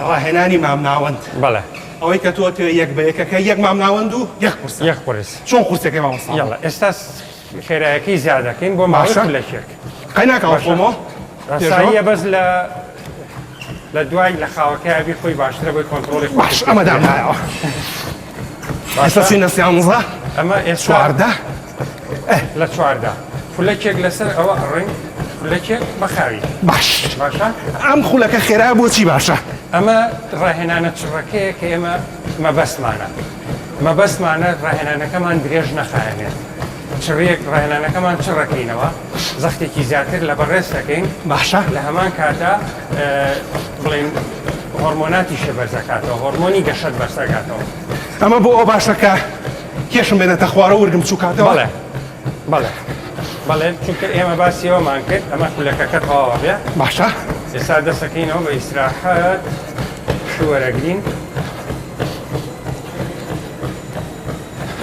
ڕاهێنانی مامناوەند. بەڵێ. ئەوەی کە تۆ تێ یەک بە یەکەکە یەک مامناوەند و یەک قورسە. یەک قورس. چۆن قورسەکەی مامۆستا؟ یەڵا ئێستا خێرایەکەی زیاد دەکەین بۆ ماوەی باشە. خولەکێک. قەیناکەوە باشە. خۆمەوە. ئاساییە بەس لە لە دوای لە خاوەکەیا بی خۆی باشترە بۆی کۆنتڕۆڵی خۆی باش ئەمە دامنایەوە. ئێستا چینە سیانزە ئەمە ئێستا 14 لە 14 خولەکێک لەسەر ئەوە ئەڕۆین خولەکێک بە خاوی باش باشە ئەم خولەکە خێرا بۆچی باشە؟ ئەمە ڕاهێنانە چڕەکەیە کە ئێمە مەبەستمانە مەبەستمانە ڕاهێنانەکەمان درێژ نەخایەنێت چڕیەک ڕاهێنانەکەمان چڕەکەینەوە زەختێکی زیاتر لە بەڕێز دەکەین باشە لە هەمان کاتا بڵێن هۆرمۆناتیشە بەرزەکاتەوە هۆرمۆنی گەشەت بەرزەکاتەوە ئەمە بۆ ئەو باشە کە کێشم بێنێتە خوارە ورگم چووکاتەوە بەڵێ بەڵێ بەڵێ چونکە ئێمە باسی ئەوەمان کرد ئەمە خولەکەکە تەواوە بێ باشە ئێستا دەسەکەینەوە بە ئیسراحەت پشوو وەرەگرین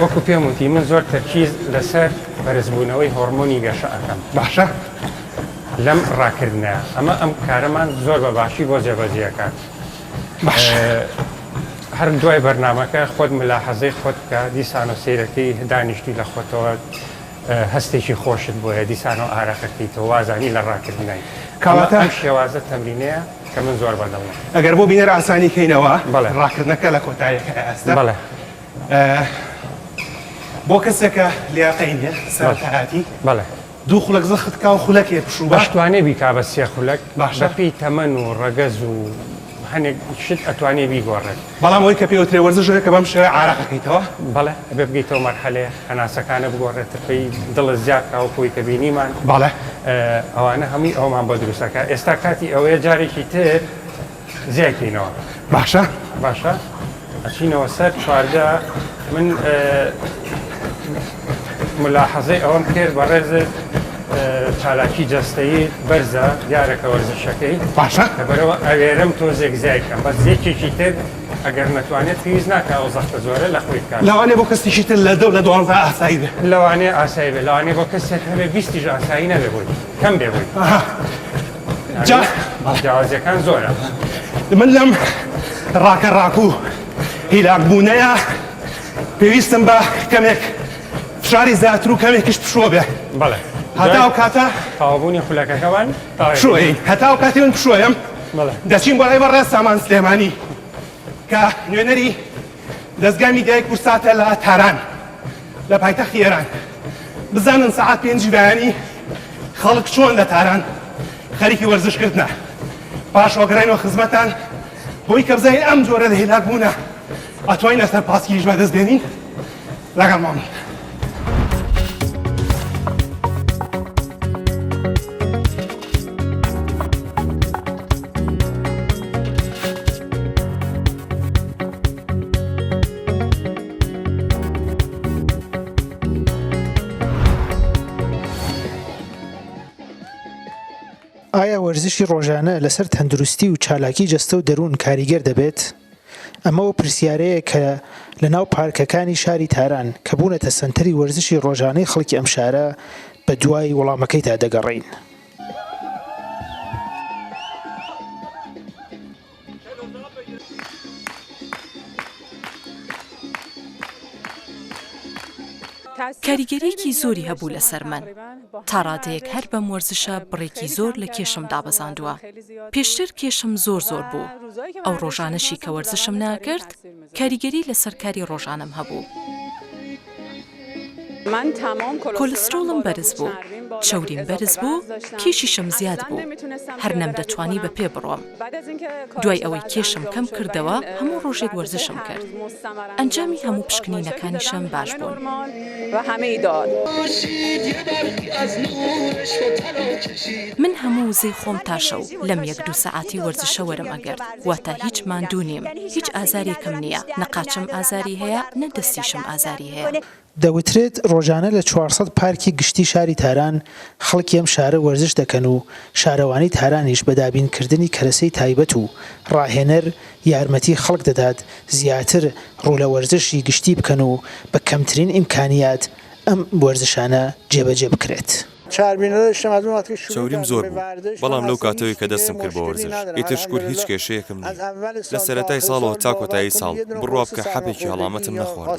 وەکو پێم وتی من زۆر تەرکیز لەسەر بەرزبوونەوەی هۆرمۆنی گەشە ئەکەم باشە لەم ڕاکردنە ئەمە ئەم کارەمان زۆر بە باشی بۆ جێبەجێەکات باشە هەر دوای بەرنامەکە خۆت ملاحەزەی خۆت بکە دیسانەوە سەیرەکەی دانیشتوی لە خۆتەوە هەستێکی خۆشت بۆیە دیسانەوە ئارەقەکەیتەوە وازانی لە ڕاکردنای کەواتە ئەم شێوازە تەمرینەیە کە من زۆر بەدڵمە. ئەگەر بۆ بینەر ئاسانی کەینەوە بەڵێ. ڕاکردنەکە لە کۆتاییەکە ئێستا بەڵێ. بۆ کەسێکە لیاقەی نییە سەرەتایەتی بەڵێ. دوو خولەک زەخت کا و خولەکێ پشوو بە. ئەشتوانێ بیکا بە سێ خولەک باشە. بەپێی تەمەن و ڕەگەز و هەنێک شت ئەتوانێ بیگۆڕێت. بەڵام ئەوەی کە پێی وترێ وەرزش ئەوەیە کە بەم شێوەیە عارەق ئەکەیتەوە. بەڵێ ئەبێ بگەیتەوە مەرحەلەیە هەناسەکانە بگۆڕێت ترپەی دڵت زیاد کا وەکو ئەوەی کە بینیمان. بەڵێ. ئەوانە هەمووی ئەوەمان بۆ دروست ئەکا ئێستا کاتی ئەوەیە جارێکی تر زیای کەینەوە. باشە. باشە ئەچینەوە سەر 14 من ملاحەزەی ئەوەم کرد بەڕێزت چالاکی جەستەیی بەرزە دیارە کە وەرزشەکەی باشە لەبەرەوە ئەوێرم تۆزێک زیای کەم بەس یەکێکی تر ئەگەر نەتوانێت پێویست ناکە ئەو زەختە زۆرە لە خۆی بکات لەوانەیە بۆ کەسێکی تر لە دە لە دوانزە ئاسایی بێ لەوانەیە ئاسایی بێ لەوانەیە بۆ کەسێک هەبێ بیستیش ئاسایی نەبێ بۆی کەم بێ بۆی جا جیاوازیەکان زۆرە. من لەم ڕاکە ڕاک و هیلاک بوونەیە پێویستم بە کەمێک فشاری زیاتر و کەمێکیش پشووە بێ. بەڵێ. هەتا ئەو کاتە تەواوبوونی خولەکەکەمان پشووەین. هەتا ئەو کاتەی من پشووەیەم دەچین بۆ لای بەڕێز سامان سلێمانی کە نوێنەری دەزگای میدیای کوردساتە لە تاران لە پایتەختی ئێران. بزانن سەعات پێنجی بەیانی خەڵک چۆن لە تاران خەریکی وەرزش کردنە. پاش وەگەڕێنەوە خزمەتان بۆی کە بزانین ئەم جۆرە لە هیلاک بوونە ئەتوانین لەسەر پاسکیلیش بەدەست بێنین لەگەڵمان بن. ئایا وەرزشی ڕۆژانە لەسەر تەندروستی و چالاکی جەستە و دەروون کاریگەر دەبێت؟ ئەمە ئەو پرسیارەیە کە لە ناو پارکەکانی شاری تاران کە بوونەتە سەنتەری وەرزشی ڕۆژانەی خەڵکی ئەم شارە بە دوای وەڵامەکەیدا دەگەڕێین. کاریگەریەکی زۆری هەبوو لەسەر من، تا ڕادەیەک هەر بەم وەرزشە بڕێکی زۆر لە کێشم دابەزاندووە، پێشتر کێشم زۆر زۆر بوو، ئەو ڕۆژانەشی کە وەرزشم ناکرد کاریگەری لەسەر کاری ڕۆژانەم هەبوو. کۆلسترۆڵم بەرز بوو، چەوریم بەرز بوو، کێشیشم زیاد بوو، هەر نەمدەتوانی بە پێ بڕۆم. دوای ئەوەی کێشم کەم کردەوە هەموو ڕۆژێک وەرزشم کرد. ئەنجامی هەموو پشکنینەکانیشم باش بوون. من هەموو وزەی خۆم تا شەو لەم یەک دوو سەعاتی وەرزشە وەرم ئەگرت، واتە هیچ ماندوو نیم، هیچ ئازارێکم نییە، نە قاچم ئازاری هەیە، نە دەستیشم ئازاری هەیە. دەوترێت ڕۆژانە لە 400 پارکی گشتی شاری تاران خەڵکی ئەم شارە وەرزش دەکەن و شارەوانی تارانیش بە دابینکردنی کەرەسەی تایبەت و ڕاهێنەر یارمەتی خەڵک دەدات زیاتر ڕوو لە وەرزشی گشتی بکەن و بە کەمترین ئیمکانیات ئەم وەرزشانە جێبەجێ بکرێت. چەوریم زۆر بوو، بەڵام لەو کاتەوەی کە دەستم کرد بە وەرزش، ئیتر شکور هیچ کێشەیەکم نییە. لە سەرەتای ساڵەوە تا کۆتایی ساڵ، بڕوا بکە حەپێکی هەڵامەتم نەخواردووە.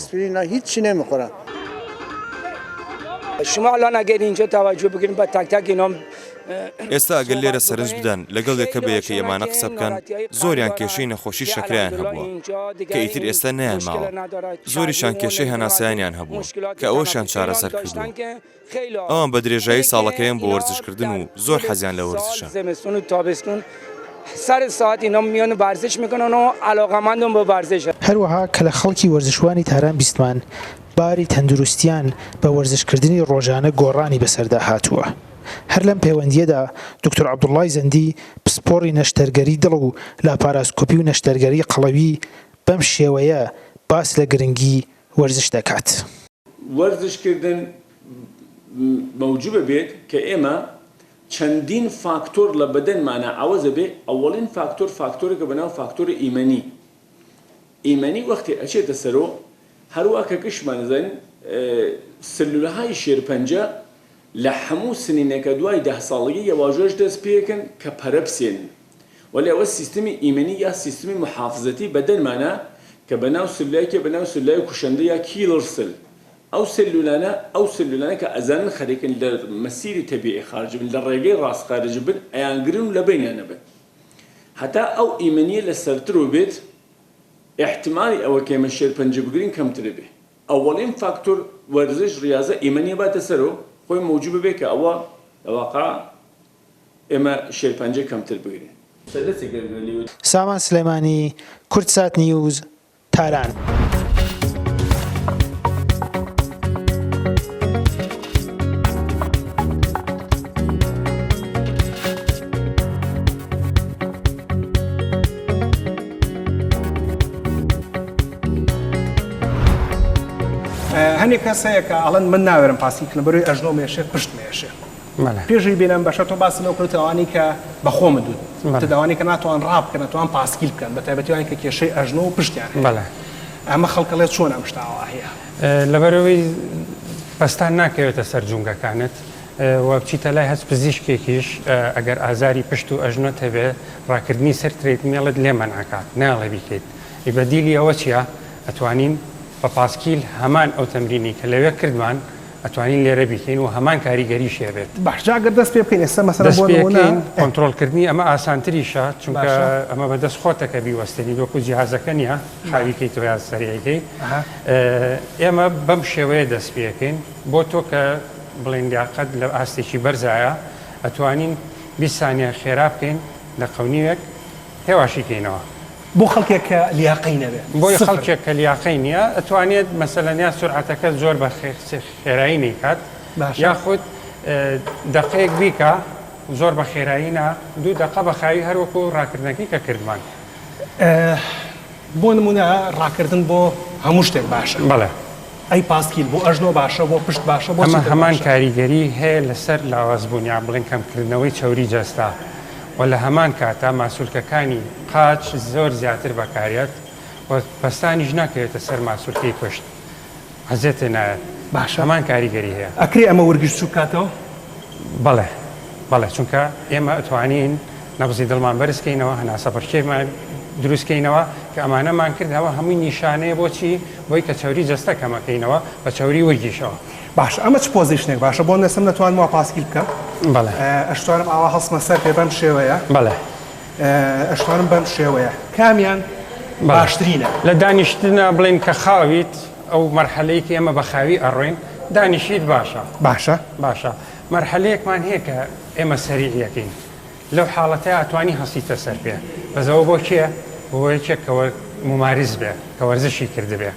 ئێستا ئەگەر لێرە سەرنج بدەن، لەگەڵ یەکە بە یەکەی ئەمانە قسە بکەن، زۆریان کێشەی نەخۆشی شەکرەیان هەبووە، کە ئیتر ئێستا نەیانماوە. زۆریشیان کێشەی هەناسەیانیان هەبووە، کە ئەوەشیان چارەسەر کردووە. ئەوان بە درێژایی ساڵەکەیان بۆ وەرزشکردن و زۆر حەزیان لە وەرزشە. هەروەها کە لە خەڵکی وەرزشوانی تاران بیستمان باری تەندروستیان بە وەرزشکردنی ڕۆژانە گۆڕانی بەسەردا هاتووە. هەر لەم پێوەندییەدا دوکتور عەبدوڵڵای زەندی پسپۆڕی نەشتەرگەری دڵ و لاپاراسکۆپی و نەشتەرگەری قەڵەوی بەم شێوەیە باس لە گرنگی وەرزش دەکات. وەرزش کردن مەوجوبە بێت کە ئێمە چەندین فاکتۆر لە بەدەنمانا عەوەز ئەبێ، ئەوەڵین فاکتۆر فاکتۆرێکە بە ناو فاکتۆری ئیمەنی، ئیمەنی وەختێ ئەچێتە سەرۆ هەروا کە گشتمان ئەزانین سلولەهای شێرپەنجە لە هەموو سنینێکە دوای دە ساڵگی یەواژۆش دەست پێکەن کە پەرە بسێنن وەلێ ئەوە سیستمی ئیمەنی یا سیستمی موحافزەتی بەدەنمانە کە بە ناو سلولایکێ بە ناو سلولای کوشەندە یا killer cell ئەو سلولانە ئەو سلولانە کە ئەزانن خەریکن لە مەسیری تەبیعی خارج بن لە ڕێگەی ڕاست خارج بن ئەیانگرن و لە بەینیان ئەبەن هەتا ئەو ئیمەنیە لە سەرترەوە بێت ئیحتمالی ئەوە کە ئێمە شێرپەنجە بگرین کەمترە بێ ئەوەڵین فاکتۆر وەرزش ڕیازە ئیمەنیە باتە سەرەوە خۆی مەوجوبە بێ کە ئەوە لە واقع ئێمە شێرپەنجە کەمتر بگرین. سامان سلێمانی، کوردسات نیوز، تاران. هەنێک کەس هەیە کە ئەڵێن من ناوێرم پاسکیل کردن بەرەوەی ئەژنۆم ئێشێ پشتم ئێشێ. پێش ئەوەی بێنە ئەم بەشە تۆ باست لەوە کرد ئەوانەی کە بە خۆمت وت وتت ئەوانەی کە ناتوان ڕابکەن ئەتوان پاسکیل بکەن بە تایبەتی ئەوانەی کە کێشەی ئەژنۆ و پشتیان هەیە ئەمە خەڵک ئەڵێ چۆن ئەم شتە ئاوا هەیە؟ لەبەرئەوەی پەستان ناکەوێتە سەر جومگەکانت. و بچیتە لای هەچ پزیشکێکیش ئەگەر ئازاری پشت و ئەژنۆت هەبێ ڕاکردنی سەر treadmill ت لێ مەنعەکات نایەڵێ بیکەیت. ئەی بەدیلی ئەوە چیە؟ ئەتوانین بە پاسکیل هەمان ئەو تەمرینەی کە لەوێ کردمان ئەتوانین لێرە بیکەین و هەمان کاریگەریشی هەبێت. باش جا گەر دەست پێ بکەین ئێستا مەسەلەن دەست بۆ پێ نموونە کەین کۆنترۆڵ کردنی ئەمە ئاسانتریشە چونکە باشە. ئەمە بە دەست خۆتە کە بیوەستێنیت وەکو جیهازەکە نیە خاوی کەیتەوە یا سەریعی کەی. ئەها. ئێمە بەم شێوەیە دەست پێ ئەکەین بۆ تۆ کە بڵێین لیاقەت لە ئاستێکی بەرزایە ئەتوانین 20 سانیە خێرا بکەین دەقە و نیوێک هێواشی کەینەوە. بۆ خەڵکێک کە لیاقەی نەبێ بۆ سفر. خەڵکێک کە لیاقەی نییە ئەتوانێت مەسەلەن یا سورعەتەکە زۆر بە خێرایی نەیکات باشە. یاخود دەقەیەک بیکا زۆر بە خێرایی نا دوو دەقە بە خاوی هەر وەکو ڕاکردنەکەی کە کردمان. بۆ نمونە ڕاکردن بۆ هەموو شتێک باشە. بەڵێ. ئەی پاسکیل بۆ ئەژنۆ باشە بۆ پشت باشە بۆ ئەمە چیتر هەمان باشە؟ کاریگەری هەیە لەسەر لاوازبوون یان بڵێن کەمکردنەوەی چەوری جەستە و لە هەمان کاتا ماسولکەکانی قاچ زۆر زیاتر بەکارێت و پەستانیش ناکەوێتە سەر ماسولکەی پشت عەزێتێ نایەت باشە هەمان کاریگەری هەیە. ئەکرێ ئەمە ورگیش بچوک کاتەوە؟ بەڵێ بەڵێ چونکە ئێمە ئەتوانین نەبزی دڵمان بەرز کەینەوە هەناسە پڕکێمان دروست کەینەوە کە ئەمانەمان کرد ئەوە هەمووی نیشانەیە بۆچی بۆی کە چەوری جەستە کەمەکەینەوە بە چەوری ورگیشەوە. باشە ئەمە چ position ێک باشە بۆ نەسم نەتوانم وا پاسکیل بکەم بەڵێ ئەشتوانم ئاوا هەڵسمە سەر پێ بەم شێوەیە بەڵێ ئەشتوانم بەم شێوەیە کامیان باشترینە؟ لە دانیشتنە بڵێن کە خاویت ئەو مەرحەلەی کە ئێمە بە خاوی ئەڕۆین دانیشیت باشە باشە باشە مەرحەلەیەکمان هەیە کە ئێمە سەریعیەکەین لەو حاڵەتەیا ئەتوانی هەستیتە سەر پێ بەس ئەوە بۆ کێ؟ بۆ یەکێک کە موماریس بێ کە وەرزشی کردبێ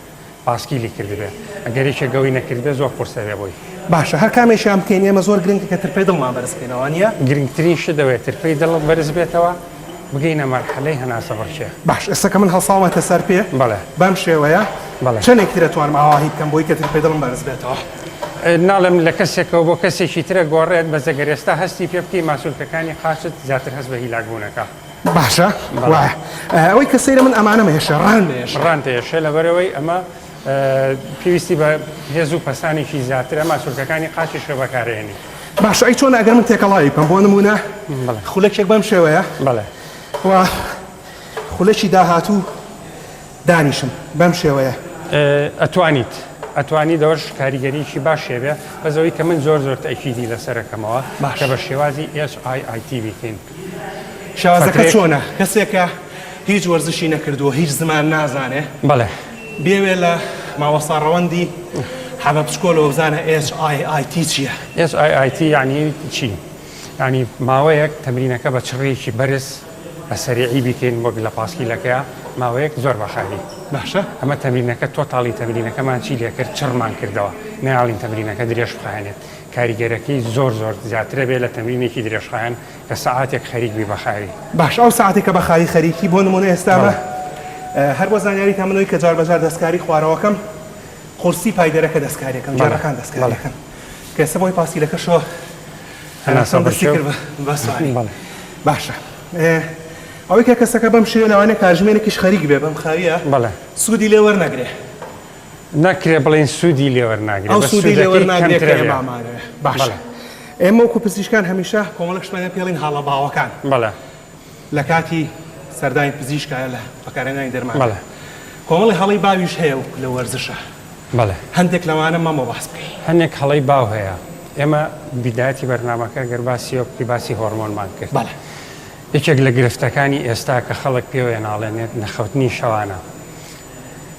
پاسکیلی کردبێ ئەگەر یەکێک ئەوەی نەکردبێ زۆر قورسە بێ بۆی. باشە هەر کامێکیان بکەین ئێمە زۆر گرنگە کە ترپەی دڵمان بەرز بکەینەوە وانیە؟ گرنگترین شت ئەوەیە ترپەی دڵ بەرز بێتەوە بگەینە مەرحەلەی هەناسە بڕکێ. باش ئێستا کە من هەڵساومەتە سەر پێ بەڵێ. بەم شێوەیە بەڵێ. چەنێک تر ئەتوانم ئاواهی بکەم بۆی کە ترپەی دڵم بەرز بێتەوە؟ ناڵێم لە کەسێکەوە بۆ کەسێکی ترە گۆڕێت بەس ئەگەر ئێستا هەستی پێ بکەی ماسولکەکانی قاچت زیاتر هەست بە هیلاک بوونەکە. باشە وایە ئەوەی کە سەیرە من ئەمانەم ئێشێ ڕان ئێشێ. ڕانت ئێشێ لەبەرئەوەی ئەمە پێویستی بە هێز و پەستانێکی زیاترە ماسولکەکانی قاچیش کە بەکارئێنی. باشە ئەی چۆن ئەگەر من تێکەڵاوی بکەم بۆ نموونە خولەکێک بەم شێوەیە بەڵێ و خولەکی داهاتوو دانیشم بەم شێوەیە. ئەتوانیت ئەتوانیت ئەوەش کاریگەریی باشی هەبێ بەس ئەوەی کە من زۆر زۆر تەئکیدی لەسەر ئەکەمەوە باش. کە بە شێوازی HIIT بیکەین. شێوازەکە فەترەیەک. چۆنە؟ کەسێکە هیچ وەرزشی نەکردووە هیچ زمان نازانێ بەڵێ. بێوێ لە مامۆستا ڕەوەندی حەمە بچکۆلەوە بزانە HIIT چییە؟ HIIT یانی چی؟ یانی ماوەیەک تەمرینەکە بە چڕییەکی بەرز بە سەریعی بیکەین وەک لە پاسکیلەکەیا ماوەیەک زۆر بە خاوی. باشە. ئەمە تەمرینەکە totally تەمرینەکەمان چی لێکرد چڕمان کردەوە نایەڵین تەمرینەکە درێژ بخایەنێت کاریگەرەکەی زۆر زۆر زیاترە بێ لە تەمرینێکی درێژخایەن کە سەعاتێک خەریک بی بە خاوی. باشە ئەو سەعاتێک کە بە خاوی خەریکی بۆ نمونە ئێستا ئەمە هەر بۆ زانیاریتان من ئەوی کە جار بە جار دەستکاری خوارەوەکەم قورسی پایدەرەکە دەستکاریەکەم جارەکان دەستکاریەکەم کە ئێستا بۆی پاسکیلەکەشەوە هەناسە دەستی کرد بە سواری. باشە ئەوەی کە کەسەکە بەم شێوە لەوانەیە کاتژمێرێکیش خەریک بێ بەم خاویە بەڵێ سوودی لێ وەرنەگرێ. ناکرێ بڵێین سوودی لێ وەرناگرێ ئەو بەس سوودی لێ سوودەکەی وەرناگرێ کە کەمترە بێ. ئێمە ئەمانەوێ. باشە بەڵێ. ئێمە وەکو پزیشکان هەمیشە کۆمەڵێک شتمان هەیە پێڵین هەڵە باوەکان. بەڵێ. لە کاتی سەردانی پزیشکا یا لە بەکارهێنانی دەرمان. بەڵێ. کۆمەڵێ هەڵەی باویش هەیە وەکو لە وەرزشا. بەڵێ. هەندێک لەوانە مامۆ باس بکەی. هەنێک هەڵەی باو هەیە. ئێمە بیدایەتی بەرنامەکە گەر باسی ئەوە بکەی باسی هۆرمۆنمان کرد. بەڵێ. یەکێک لە گرفتەکانی ئێستا کە خەڵک پێوەیە ناڵێنێت نەخەوتنی شەوانە.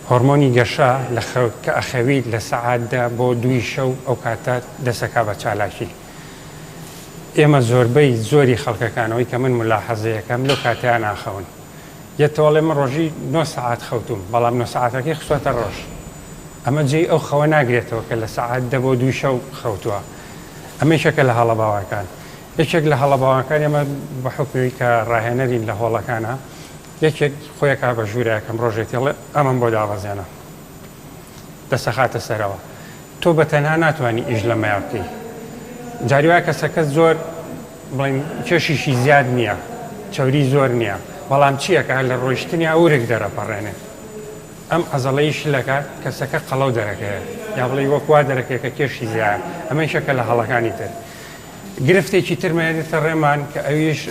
هۆرمۆنی گەشە لە خەوت کە ئەخەویت لە سەعات دە بۆ دووی شەو ئەو کاتە دەسەکا بە چالاکی. ئێمە زۆربەی زۆری خەڵکەکان ئەوەی کە من مولاحەزەیەکەم لەو کاتەیا ناخەون. یەتەوە ئەڵێ من ڕۆژی نۆ سەعات خەوتووم بەڵام نۆ سەعاتەکەی خستۆتە ڕۆژ. ئەمە جێی ئەو خەوە ناگرێتەوە کە لە سەعات دە بۆ دووی شەو خەوتووە. ئەمە یەکێکە لە هەڵە باوەکان. یەکێک لە هەڵە باوەکان ئێمە بە حوکمی ئەوەی کە ڕاهێنەرین لە هۆڵەکانا یەکێک خۆی ئەکا بە ژوورا یەکەم ڕۆژێتی ئەڵێ ئەمەم بۆ دابەزێنە دەست ئەخاتە سەرەوە. تۆ بە تەنها ناتوانی ئیش لەمەیا بکەی. جاری وایە کەسەکە زۆر بڵێین کێشیشی زیاد نییە، چەوری زۆر نییە، بەڵام چی ئەکا لە ڕۆیشتنیا ورگ دەرەپەڕێنێ. ئەم عەزەڵەی شل ئەکات کەسەکە قەڵەو دەرەکەوێ یا بڵێی وەک وا دەرەکەوێ کە کێشی زیایە. ئەمە یەکێکە لە هەڵەکانی تر. گرفتێکی ترمان دێتە ڕێمان کە ئەویش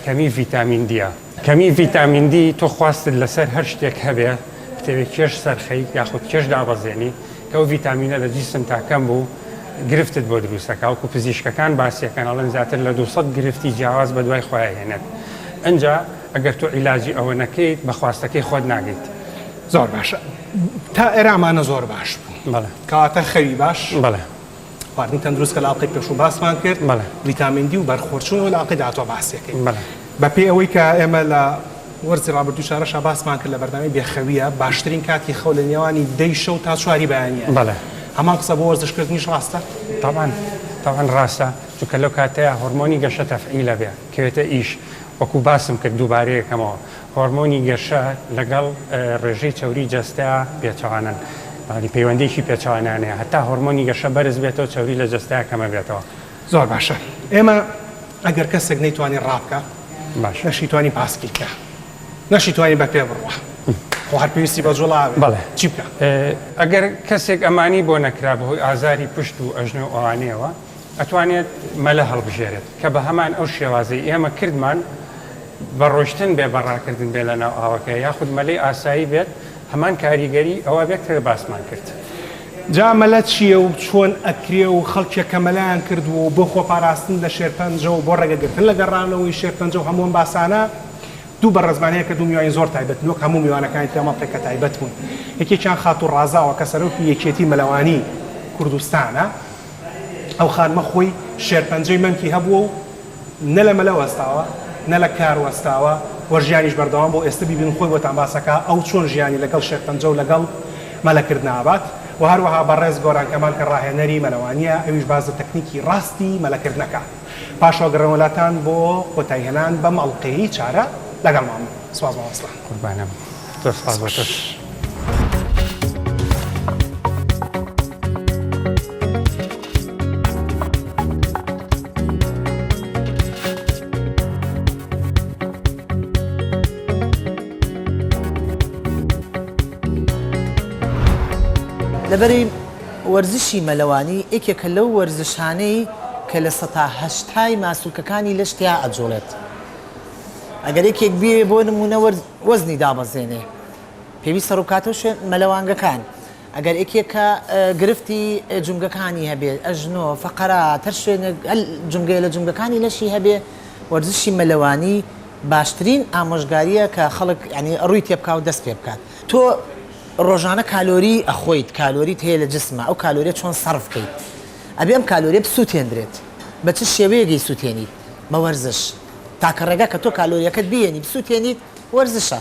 کەمی ڤیتامین دیە. کەمی ڤیتامین دی تۆ خواستت لەسەر هەر شتێک هەبێ بتەوێ کێش سەرخەی یاخود کێش دابەزێنی کە ئەو ڤیتامینە لە جیسمتا کەم بوو گرفتت بۆ دروست ئەکا وەکو پزیشکەکان باسی ئەکەن ئەڵێن زیاتر لە 200 گرفتی جیاواز بە دوای خۆیا هێنێت ئنجا ئەگەر تۆ عیلاجی ئەوە نەکەیت بە خواستەکەی خۆت ناگەیت. زۆر باشە تا ئێرە ئەمانە زۆر باش بوو. بەڵێ. کەواتە خەوی باش. بەڵێ. خواردنی تەندروست کە لە ئەڵقەی پێشوو باسمان کرد. بەڵێ. ڤیتامین دی و بەرخۆرچوونەوە لە ئەڵقەی داهاتووە باسی ئەکەین. بەڵێ. بەپێی ئەوەی کە ئێمە لە وەرزی ڕابردووی چارەشا باسمان کرد لە بەرنامەی بێخەوییە، باشترین کاتی خەو لە نێوانی دەی شەو تا چواری بەیانییە. بەڵێ. هەمان قسە بۆ وەرزشکردنیش ڕاستە؟ تەبعەن تەبعەن ڕاستە، چونکە لەو کاتەیا هۆرمۆنی گەشە تەفعیل ئەبێ، کەوێتە ئیش، وەکو باسم کرد دووبارەی ئەکەمەوە، هۆرمۆنی گەشە لەگەڵ ڕێژەی چەوری جەستە پێچەوانەن، یانی پەیوەندییەکی پێچەوانەیان هەیە، هەتا هۆرمۆنی گەشە بەرز بێتەوە چەوری لە جەستەیا کەمەبێتەوە. زۆر باشە ئێمە ئەگەر کەسێک نەیتوانی ڕابکا باشە نەشیتوانی پاسکیل کا نەشیتوانی بە پێ بڕوا خۆ هەر پێویستی بە جوڵە ئەبێ بەڵێ چی بکا؟ ئەگەر کەسێک ئەمانی بۆ نەکرا بەهۆی ئازاری پشت و ئەژنۆ و ئەوانەیەوە ئەتوانێت مەلە هەڵبژێرێت کە بە هەمان ئەو شێوازەی ئێمە کردمان بە ڕۆشتن بێ بە ڕاکردن بێ لە ناو ئاوەکە یاخود مەلەی ئاسایی بێت هەمان کاریگەری ئەوە بێت کە باسمان کرد. جا مەلە چییە و چۆن ئەکرێ و خەڵکێک کە مەلایان کردووە و بۆ خۆپاراستن لە شێرپەنجە و بۆ ڕێگەگرتن لە گەڕانەوەی شێرپەنجە و هەموو ئەم باسانە دوو بەڕێزمان هەیە کە دوو میوانی زۆر تایبەتن وەک هەموو میوانەکانی تری ئەم ئەڵقەی کە تایبەت بوون یەکێکیان خاتوو ڕازاوە کە سەرۆکی یەکێتی مەلەوانی کوردستانە ئەو خانمە خۆی شێرپەنجەی مەمکی هەبووە و نە لە مەلە وەستاوە نە لە کار وەستاوە و ژیانیش بەردەوام بووە ئێستە بیبینن خۆی بۆتان باس ئەکا ئەو چۆن ژیانی لەگەڵ شێرپەنجە و لەگەڵ مەلەکردنا ئەبات و هەروەها بەڕێز گۆران کەمال کە ڕاهێنەری مەلەوانیە ئەویش باس لە تەکنیکی ڕاستی مەلەکردن ئەکا پاشەوە گەڕێمەوە لاتان بۆ کۆتاییهێنان بەم ئەڵقەیەی چارە لەگەڵمان بن سوپاس مامۆستا. قوربانم زۆر سوپاس بۆ تۆش. لەبەری وەرزشی مەلەوانی یەکێکە لەو وەرزشانەی کە لە سەتا هەشتای ماسولکەکانی لەش تیا ئەجوڵێت ئەگەر یەکێک بیەوێ بۆ نمونە وەزنی دابەزێنێ پێویستە ڕووبکاتەوە شوێن مەلەوانگەکان ئەگەر یەکێک کە گرفتی جومگەکانی هەبێت، ئەژنۆ، فەقەرات، هەر شوێنێک هەر جومگەیە لە جومگەکانی لەشی هەبێ، وەرزشی مەلەوانی باشترین ئامۆژگارییە کە خەڵک یانی ڕووی تێبکا و دەست پێ بکات. تۆ ڕۆژانە کالۆری ئەخۆیت، کالۆریت هەیە لە جسما، ئەو کالۆریە چۆن سەرف کەیت؟ ئەبێ ئەم کالۆریە بسووتێندرێت. بە چ شێوەیەک ئەیسووتێنیت؟ بە وەرزش. تاکە ڕێگا کە تۆ کالۆریەکەت بیێنی بسووتێنیت وەرزشە.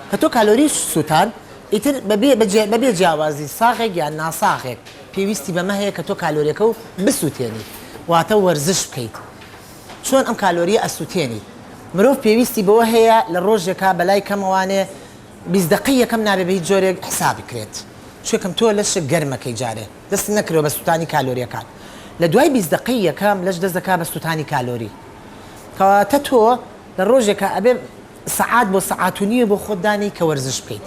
کە تۆ کالۆریت سووتاند، ئیتر بەبێ بەبێ جیاوازی ساغێک یان ناساغێک پێویستی بەمە هەیە کە تۆ کالۆریەکە و بسوتێنیت واتە وەرزش بکەیت چۆن ئەم کالۆریە ئەسوتێنیت مرۆڤ پێویستی بەوە هەیە لە ڕۆژێکا بەلای کەمەوانێ 20 دەقەی یەکەم نابێ بە هیچ جۆرێک حساب بکرێت چونکە تۆ لەشت گەرمەکەی جارێ دەست نەکرێەوە بە سوتانی کالۆریەکان لە دوای 20 دەقەی یەکەم لەش دەست دەکا بە سوتانی کالۆری کەواتە تۆ لە ڕۆژێکا ئەبێ سەعات بۆ سەعات و نیوێ بۆ خۆت دانێی کە وەرزش بکەیت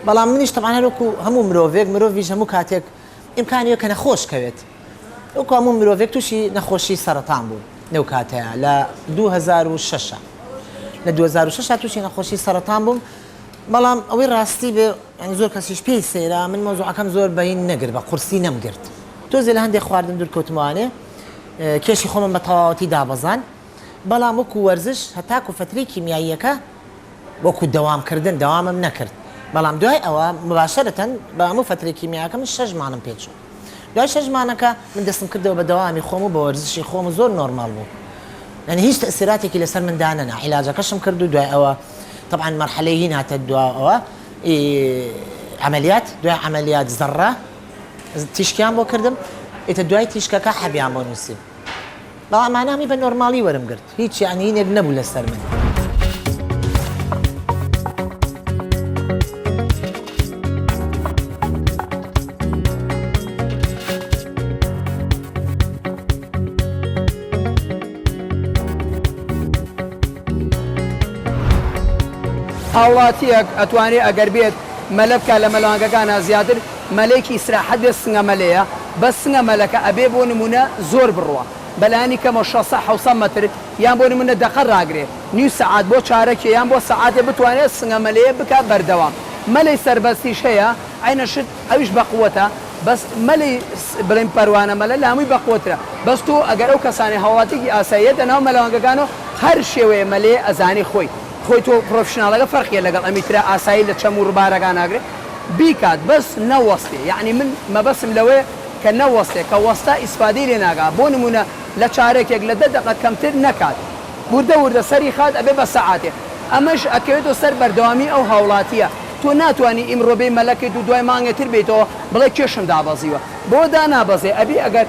بەڵام منیش تەبعەن هەر وەکو هەموو مرۆڤێک مرۆڤیش هەموو کاتێک ئیمکانی هەیە کە نەخۆش کەوێت وەکو هەموو مرۆڤێک تووشی نەخۆشی سەرەتان بووم لەو کاتەیە لە 2006 لە 2006 تووشی نەخۆشی سەرەتان بووم بەڵام ئەوەی ڕاستی بێ یانی زۆر کەسیش پێی سەیرە من مەوزوعەکەم زۆر بەین نەگرت بە قورسی نەمگرت تۆزێ لە هەندێک خواردن دوورکەوتمەوانێ کێشی خۆمم بە تەواوەتی دابەزان بەڵام وەکو وەرزش هەتاکو فەترەی کیمیاییەکە وەکو دەوام کردن دەوامم نەکرد بەڵام دوای ئەوە مباشرەتەن بە هەموو فەترەی کیمیاکە من شەش مانم پێ چوو دوای شەش مانەکە من دەستم کردەوە بە دەوامی خۆم و بە وەرزشی خۆم و زۆر نۆرماڵ بوو یعنی هیچ تەسیراتێکی لەسەر من دانەنا عیلاجەکەشم کرد و دوای ئەوە طبعا مەرحەلەی هین هاتە دوا ئەوە عملیات دوای عملیات زەڕە تیشکیان بۆ کردم ئیتر دوای تیشکەکە حەبیان بۆ نووسیم بەڵام ئەمانە هەمووی بە نۆرماڵی وەرم گرت هیچ یانی هینێک نەبوو لەسەر من. هاوڵاتیەک ئەتوانێ ئەگەر بێت مەلە بکا لە مەلەوانگەکانا زیاتر مەلەیەکی ئیسراحەت بێت سنگە مەلەیە بەس سنگە مەلەکە ئەبێ بۆ نمونە زۆر بڕوا. بەلایەنی کەمەوە شەسەد حەوسەد مەتر یان بۆ نمونە دەقە راگرێ نیو سەعات بۆ چارەکێ یان بۆ سەعاتێ بتوانێ سنگە مەلەیە بکا بەردەوام مەلەی سەربەستیش هەیە عەینە شت ئەویش بەقوەتە بەس مەلەی بڵێین پەروانە مەلە لە هەمووی بەقوەترە بەس تۆ ئەگەر ئەو کەسانەی هاوڵاتیەکی ئاسایی یەتە ناو مەلەوانگەکانەوە هەر شێوەیە مەلەیە ئەزانێ خۆی خۆی تۆ پرۆفشناڵەکە فەرقیە لەگەڵ ئەمی ترا ئاسایی لە چەم و ڕوبارەکان ئاگرێ بیکات بەس نەوەستێ یەعنی من مەبەستم لەوەیە کە نەوەستێ کە وەستا ئیسفادەی لێ ناکا بۆ نمونە لە چارەکێک لە دە دەقە کەمتر نەکات وردە وردە سەری خات ئەبێ بە سەعاتێ ئەمەش ئەکەوێتەوە سەر بەردەوامی ئەو هاوڵاتیە تۆ ناتوانی ئیمڕۆ بێی مەلە کەیت و دوای مانگێ تر بێیتەوە بڵێ کێشم دابەزیوە بۆ دانابەزێ ئەبی ئەگەر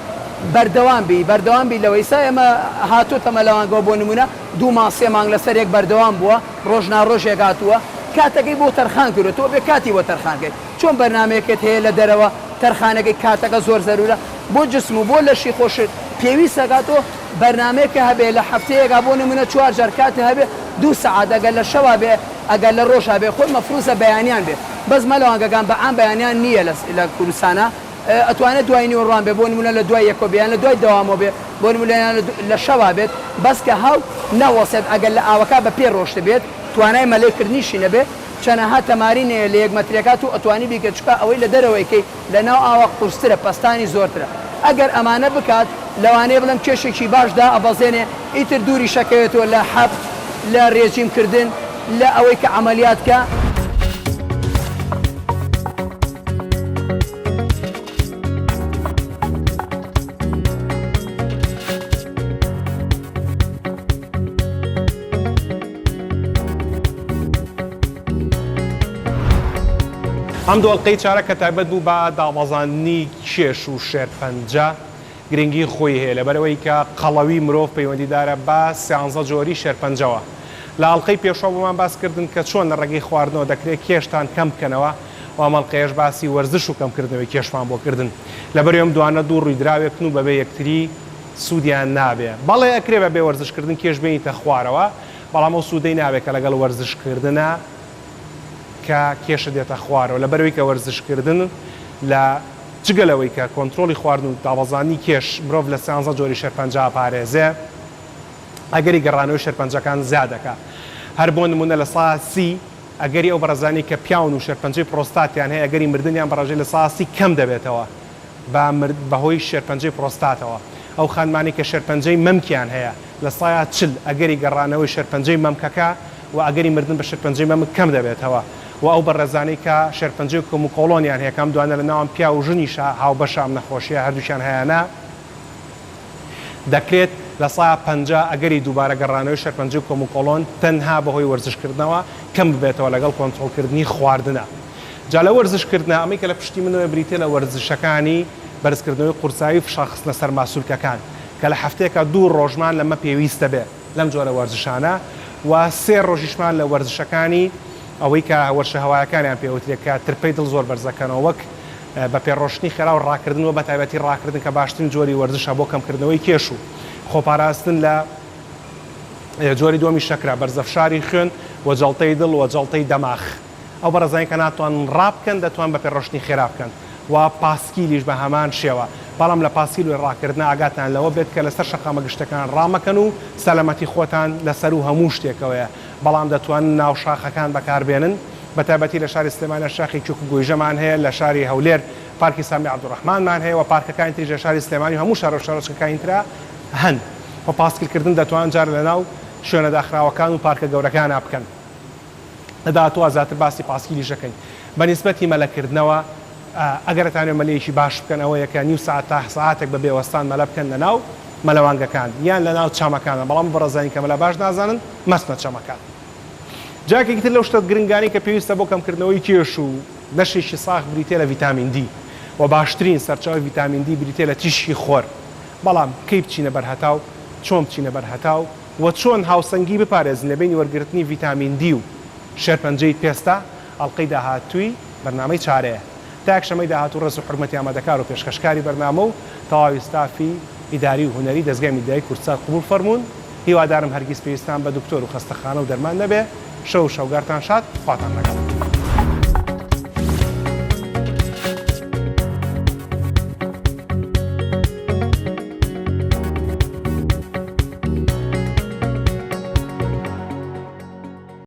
بەردەوام بی بەردەوام بی لەوەی ئیستا ئێمە هاتۆتە مەلەوانگەوە بۆ نمونە دوو مانگ سێ مانگ لەسەر یەک بەردەوام بووە ڕۆژ نا ڕۆژێک هاتووە کاتەکەی بۆ تەرخان کردوە تۆ ئەبێ کاتی بۆ تەرخان کەی چۆن بەرنامەیەکت هەیە لە دەرەوە تەرخانەکەی کاتەکە زۆر زەرورە بۆ جسم و بۆ لەشی خۆشت پێویستە کات تۆ بەرنامەیەکە هەبێ لە هەفتەیەکا بۆ نمونە چوار جار کاتت هەبێ دوو سەعات ئەگەر لە شەوا بێ ئەگەر لە ڕۆژا بێ خۆی مەفروزە بەیانیان بێ بەس مەلەوانگەکان بە عام بەیانیان نییە لە کوردستانا ئەتوانێ دوای نیوەڕوان بێ بۆ نمونە لە دوای یەکەوە بێ یان لە دوای دەوامەوە بێ بۆ نمونە یان لە شەوا بێت بەس کە هاو نەوەسێت ئەگەر لە ئاوەکا بە پێ ڕۆشتبێت توانای مەلەی کردنیشی نەبێ چەنەها تەمارین هەیە لە یەک مەترێکا تۆ ئەتوانی بیکەی چونکە ئەوەی لە دەرەوەی کەی لە ناو ئاوا قورسترە پەستانی زۆرترە ئەگەر ئەمانە بکات لەوانەیە بڵێم کێشێکی باش دائەبەزێنێ ئیتر دووریش ئەکەوێتەوە لە حەب لە رێجیم کردن لە ئەوەی کە عەمەلیات کە. ئەم دوو ئەڵقەی چارە کە تایبەت بوو بە دابەزاندنی کێش و شێرپەنجە گرنگی خۆی هەیە لەبەرئەوەی کە قەڵەوی مرۆڤ پەیوەندیدارە بە سیانزە جۆری شێرپەنجەوە. لە ئەڵقەی پێشوە بۆمان باس کردن کە چۆن لە ڕێگەی خواردنەوە دەکرێت کێشتان کەم بکەنەوە و ئەم ئەڵقەیەش باسی وەرزش و کەمکردنەوەی کێشمان بۆ کردن. لەبەرئەوەی ئەم دوانە دوو ڕوویدراوێکن و بەبێ یەکتری سوودیان نابێ. بەڵێ ئەکرێ بەبێ وەرزشکردن کێش بێنیتە خوارەوە بەڵام ئەو سوودەی نابێ کە لەگەڵ وەرزشکردنا کە کێشت دێتە خوارەوە لەبەرئەوەی کە وەرزشکردن لە جگە لەوەی کە کۆنترۆڵی خواردن و دابەزاندنی کێش مرۆڤ لە سیانزە جۆری شێرپەنجە ئەپارێزێ، ئەگەری گەڕانەوەی شێرپەنجەکان زیاد دەکا. هەر بۆ نموونە 30% ئەگەری ئەو بەڕێزانەی کە پیاون و شێرپەنجەی پرۆستاتیان هەیە ئەگەری مردنیان بە ڕێژەی 30% کەم دەبێتەوە بە بەهۆی شێرپەنجەی پرۆستاتەوە. ئەو خانمانەی کە شێرپەنجەی مەمکیان هەیە 40% ئەگەری گەڕانەوەی شێرپەنجەی مەمکەکە و ئەگەری مردن بە شێرپەنجەی مەمک کەم دەبێتەوە. و ئەو بەڕێزانەی کە شێرپەنجەی کۆم و کۆڵۆنیان هەیە کە ئەم دوانە لە ناوان پیاو و ژنیشا هاوبەشە ئەم نەخۆشیە هەردووکیان هەیانە دەکرێت 50% ئەگەری دووبارە گەڕانەوەی شێرپەنجەی کۆم و کۆڵۆن تەنها بەهۆی وەرزشکردنەوە کەم ببێتەوە لەگەڵ کۆنترۆڵکردنی خواردنە جا لە وەرزشکردنا ئەمەی کە لە پشتی منەوەیە بریتیە لە وەرزشەکانی بەرزکردنەوەی قورسایی و فشار خستنە سەر ماسولکەکان کە لە هەفتەیەکا دوو ڕۆژمان لەمە پێویستە بێ لەم جۆرە وەرزشانە و سێ ڕۆژیشمان لە وەرزشەکانی ئەوەی کە وەرشە هەوایەکانیان پێ وترێ کە ترپەی دڵ زۆر بەرز دەکەنەوە وەک بە پێ ڕۆشتنی خێرا و ڕاکردن وە بەتایبەتی ڕاکردن کە باشترین جۆری وەرزشە بۆ کەمکردنەوەی کێش و خۆپاراستن لە جۆری دووەمی شەکرە، بەرزەفشاری خوێن و جەڵتەی دڵ و جەڵتەی دەماخ. ئەو بەڕێزانەی کە ناتوانن ڕابکەن دەتوان بە پێ ڕۆشتنی خێرا بکەن و پاسکیلیش بە هەمان شێوە بەڵام لە پاسکیل و ڕاکردنا ئاگاتان لەوە بێت کە لەسەر شەقامە گشتەکان ڕامەکەن و سەلامەتی خۆتان لە سەروو هەموو شتێکەوەیە بەڵام دەتوانن ناو شاخەکان بەکاربێنن بەتایبەتی لە شاری سلێمانیا شاخی کیوک و گۆیژەمان هەیە لە شاری هەولێر پارکی سامی عەبدولڕەحمانمان هەیە و پارکەکانی تریش لە شاری سلێمانی و هەموو شارو شارۆچکەکانی ترا هەن و پاسکیل کردن دەتوان جار لەناو شوێنە داخراوەکان و پارکە گەورەکانا بکەن. لە داهاتووا زیاتر باسی پاسکیلیش دەکەین. بە نیسبەتی مەلەکردنەوە، ئەگەر ئەتانەوێت مەلەیەکی باش بکەن ئەوەیە کە نیو سەعات تا سەعاتێک بە بێ وەستان مەلە بکەن لە ناو مەلەوانگەکان یان لە ناو چەمەکانە، بەڵام بەڕێزانی کە مەلە باش نازانن مەچنە چەمەکان. جا یەکێکی تر لەو شتە گرنگانەی کە پێویستە بۆ کەمکردنەوەی کێش و لەشێکی ساغ بریتیە لە ڤیتامین دی و باشترین سەرچاوەی ڤیتامین دی بریتیە لە تیشکی خۆر. بەڵام کەی بچینە بەر هەتاو، چۆن بچینە بەر هەتاو؟ وە چۆن هاوسەنگی بپارێزن لە بەینی وەرگرتنی ڤیتامین دی و شێرپەنجەی پێستە، ئەڵقەی داهاتووی بەرنامەی چارەیە. تا یەکشەممەی داهاتوو ڕێز و حورمەتی ئامادەکار و پێشکەشکاری بەرنامە و تەواوی ستافی ئیداری و هونەری دەزگای میدیایی کوردسات قبوڵ فەرموون. هیوادارم هەرگیز پێویستان بە دکتۆر و خەستەخانە و دەرمان نەبێ. شەو و شەوگارتان شاد. خواتان لەگەڵ.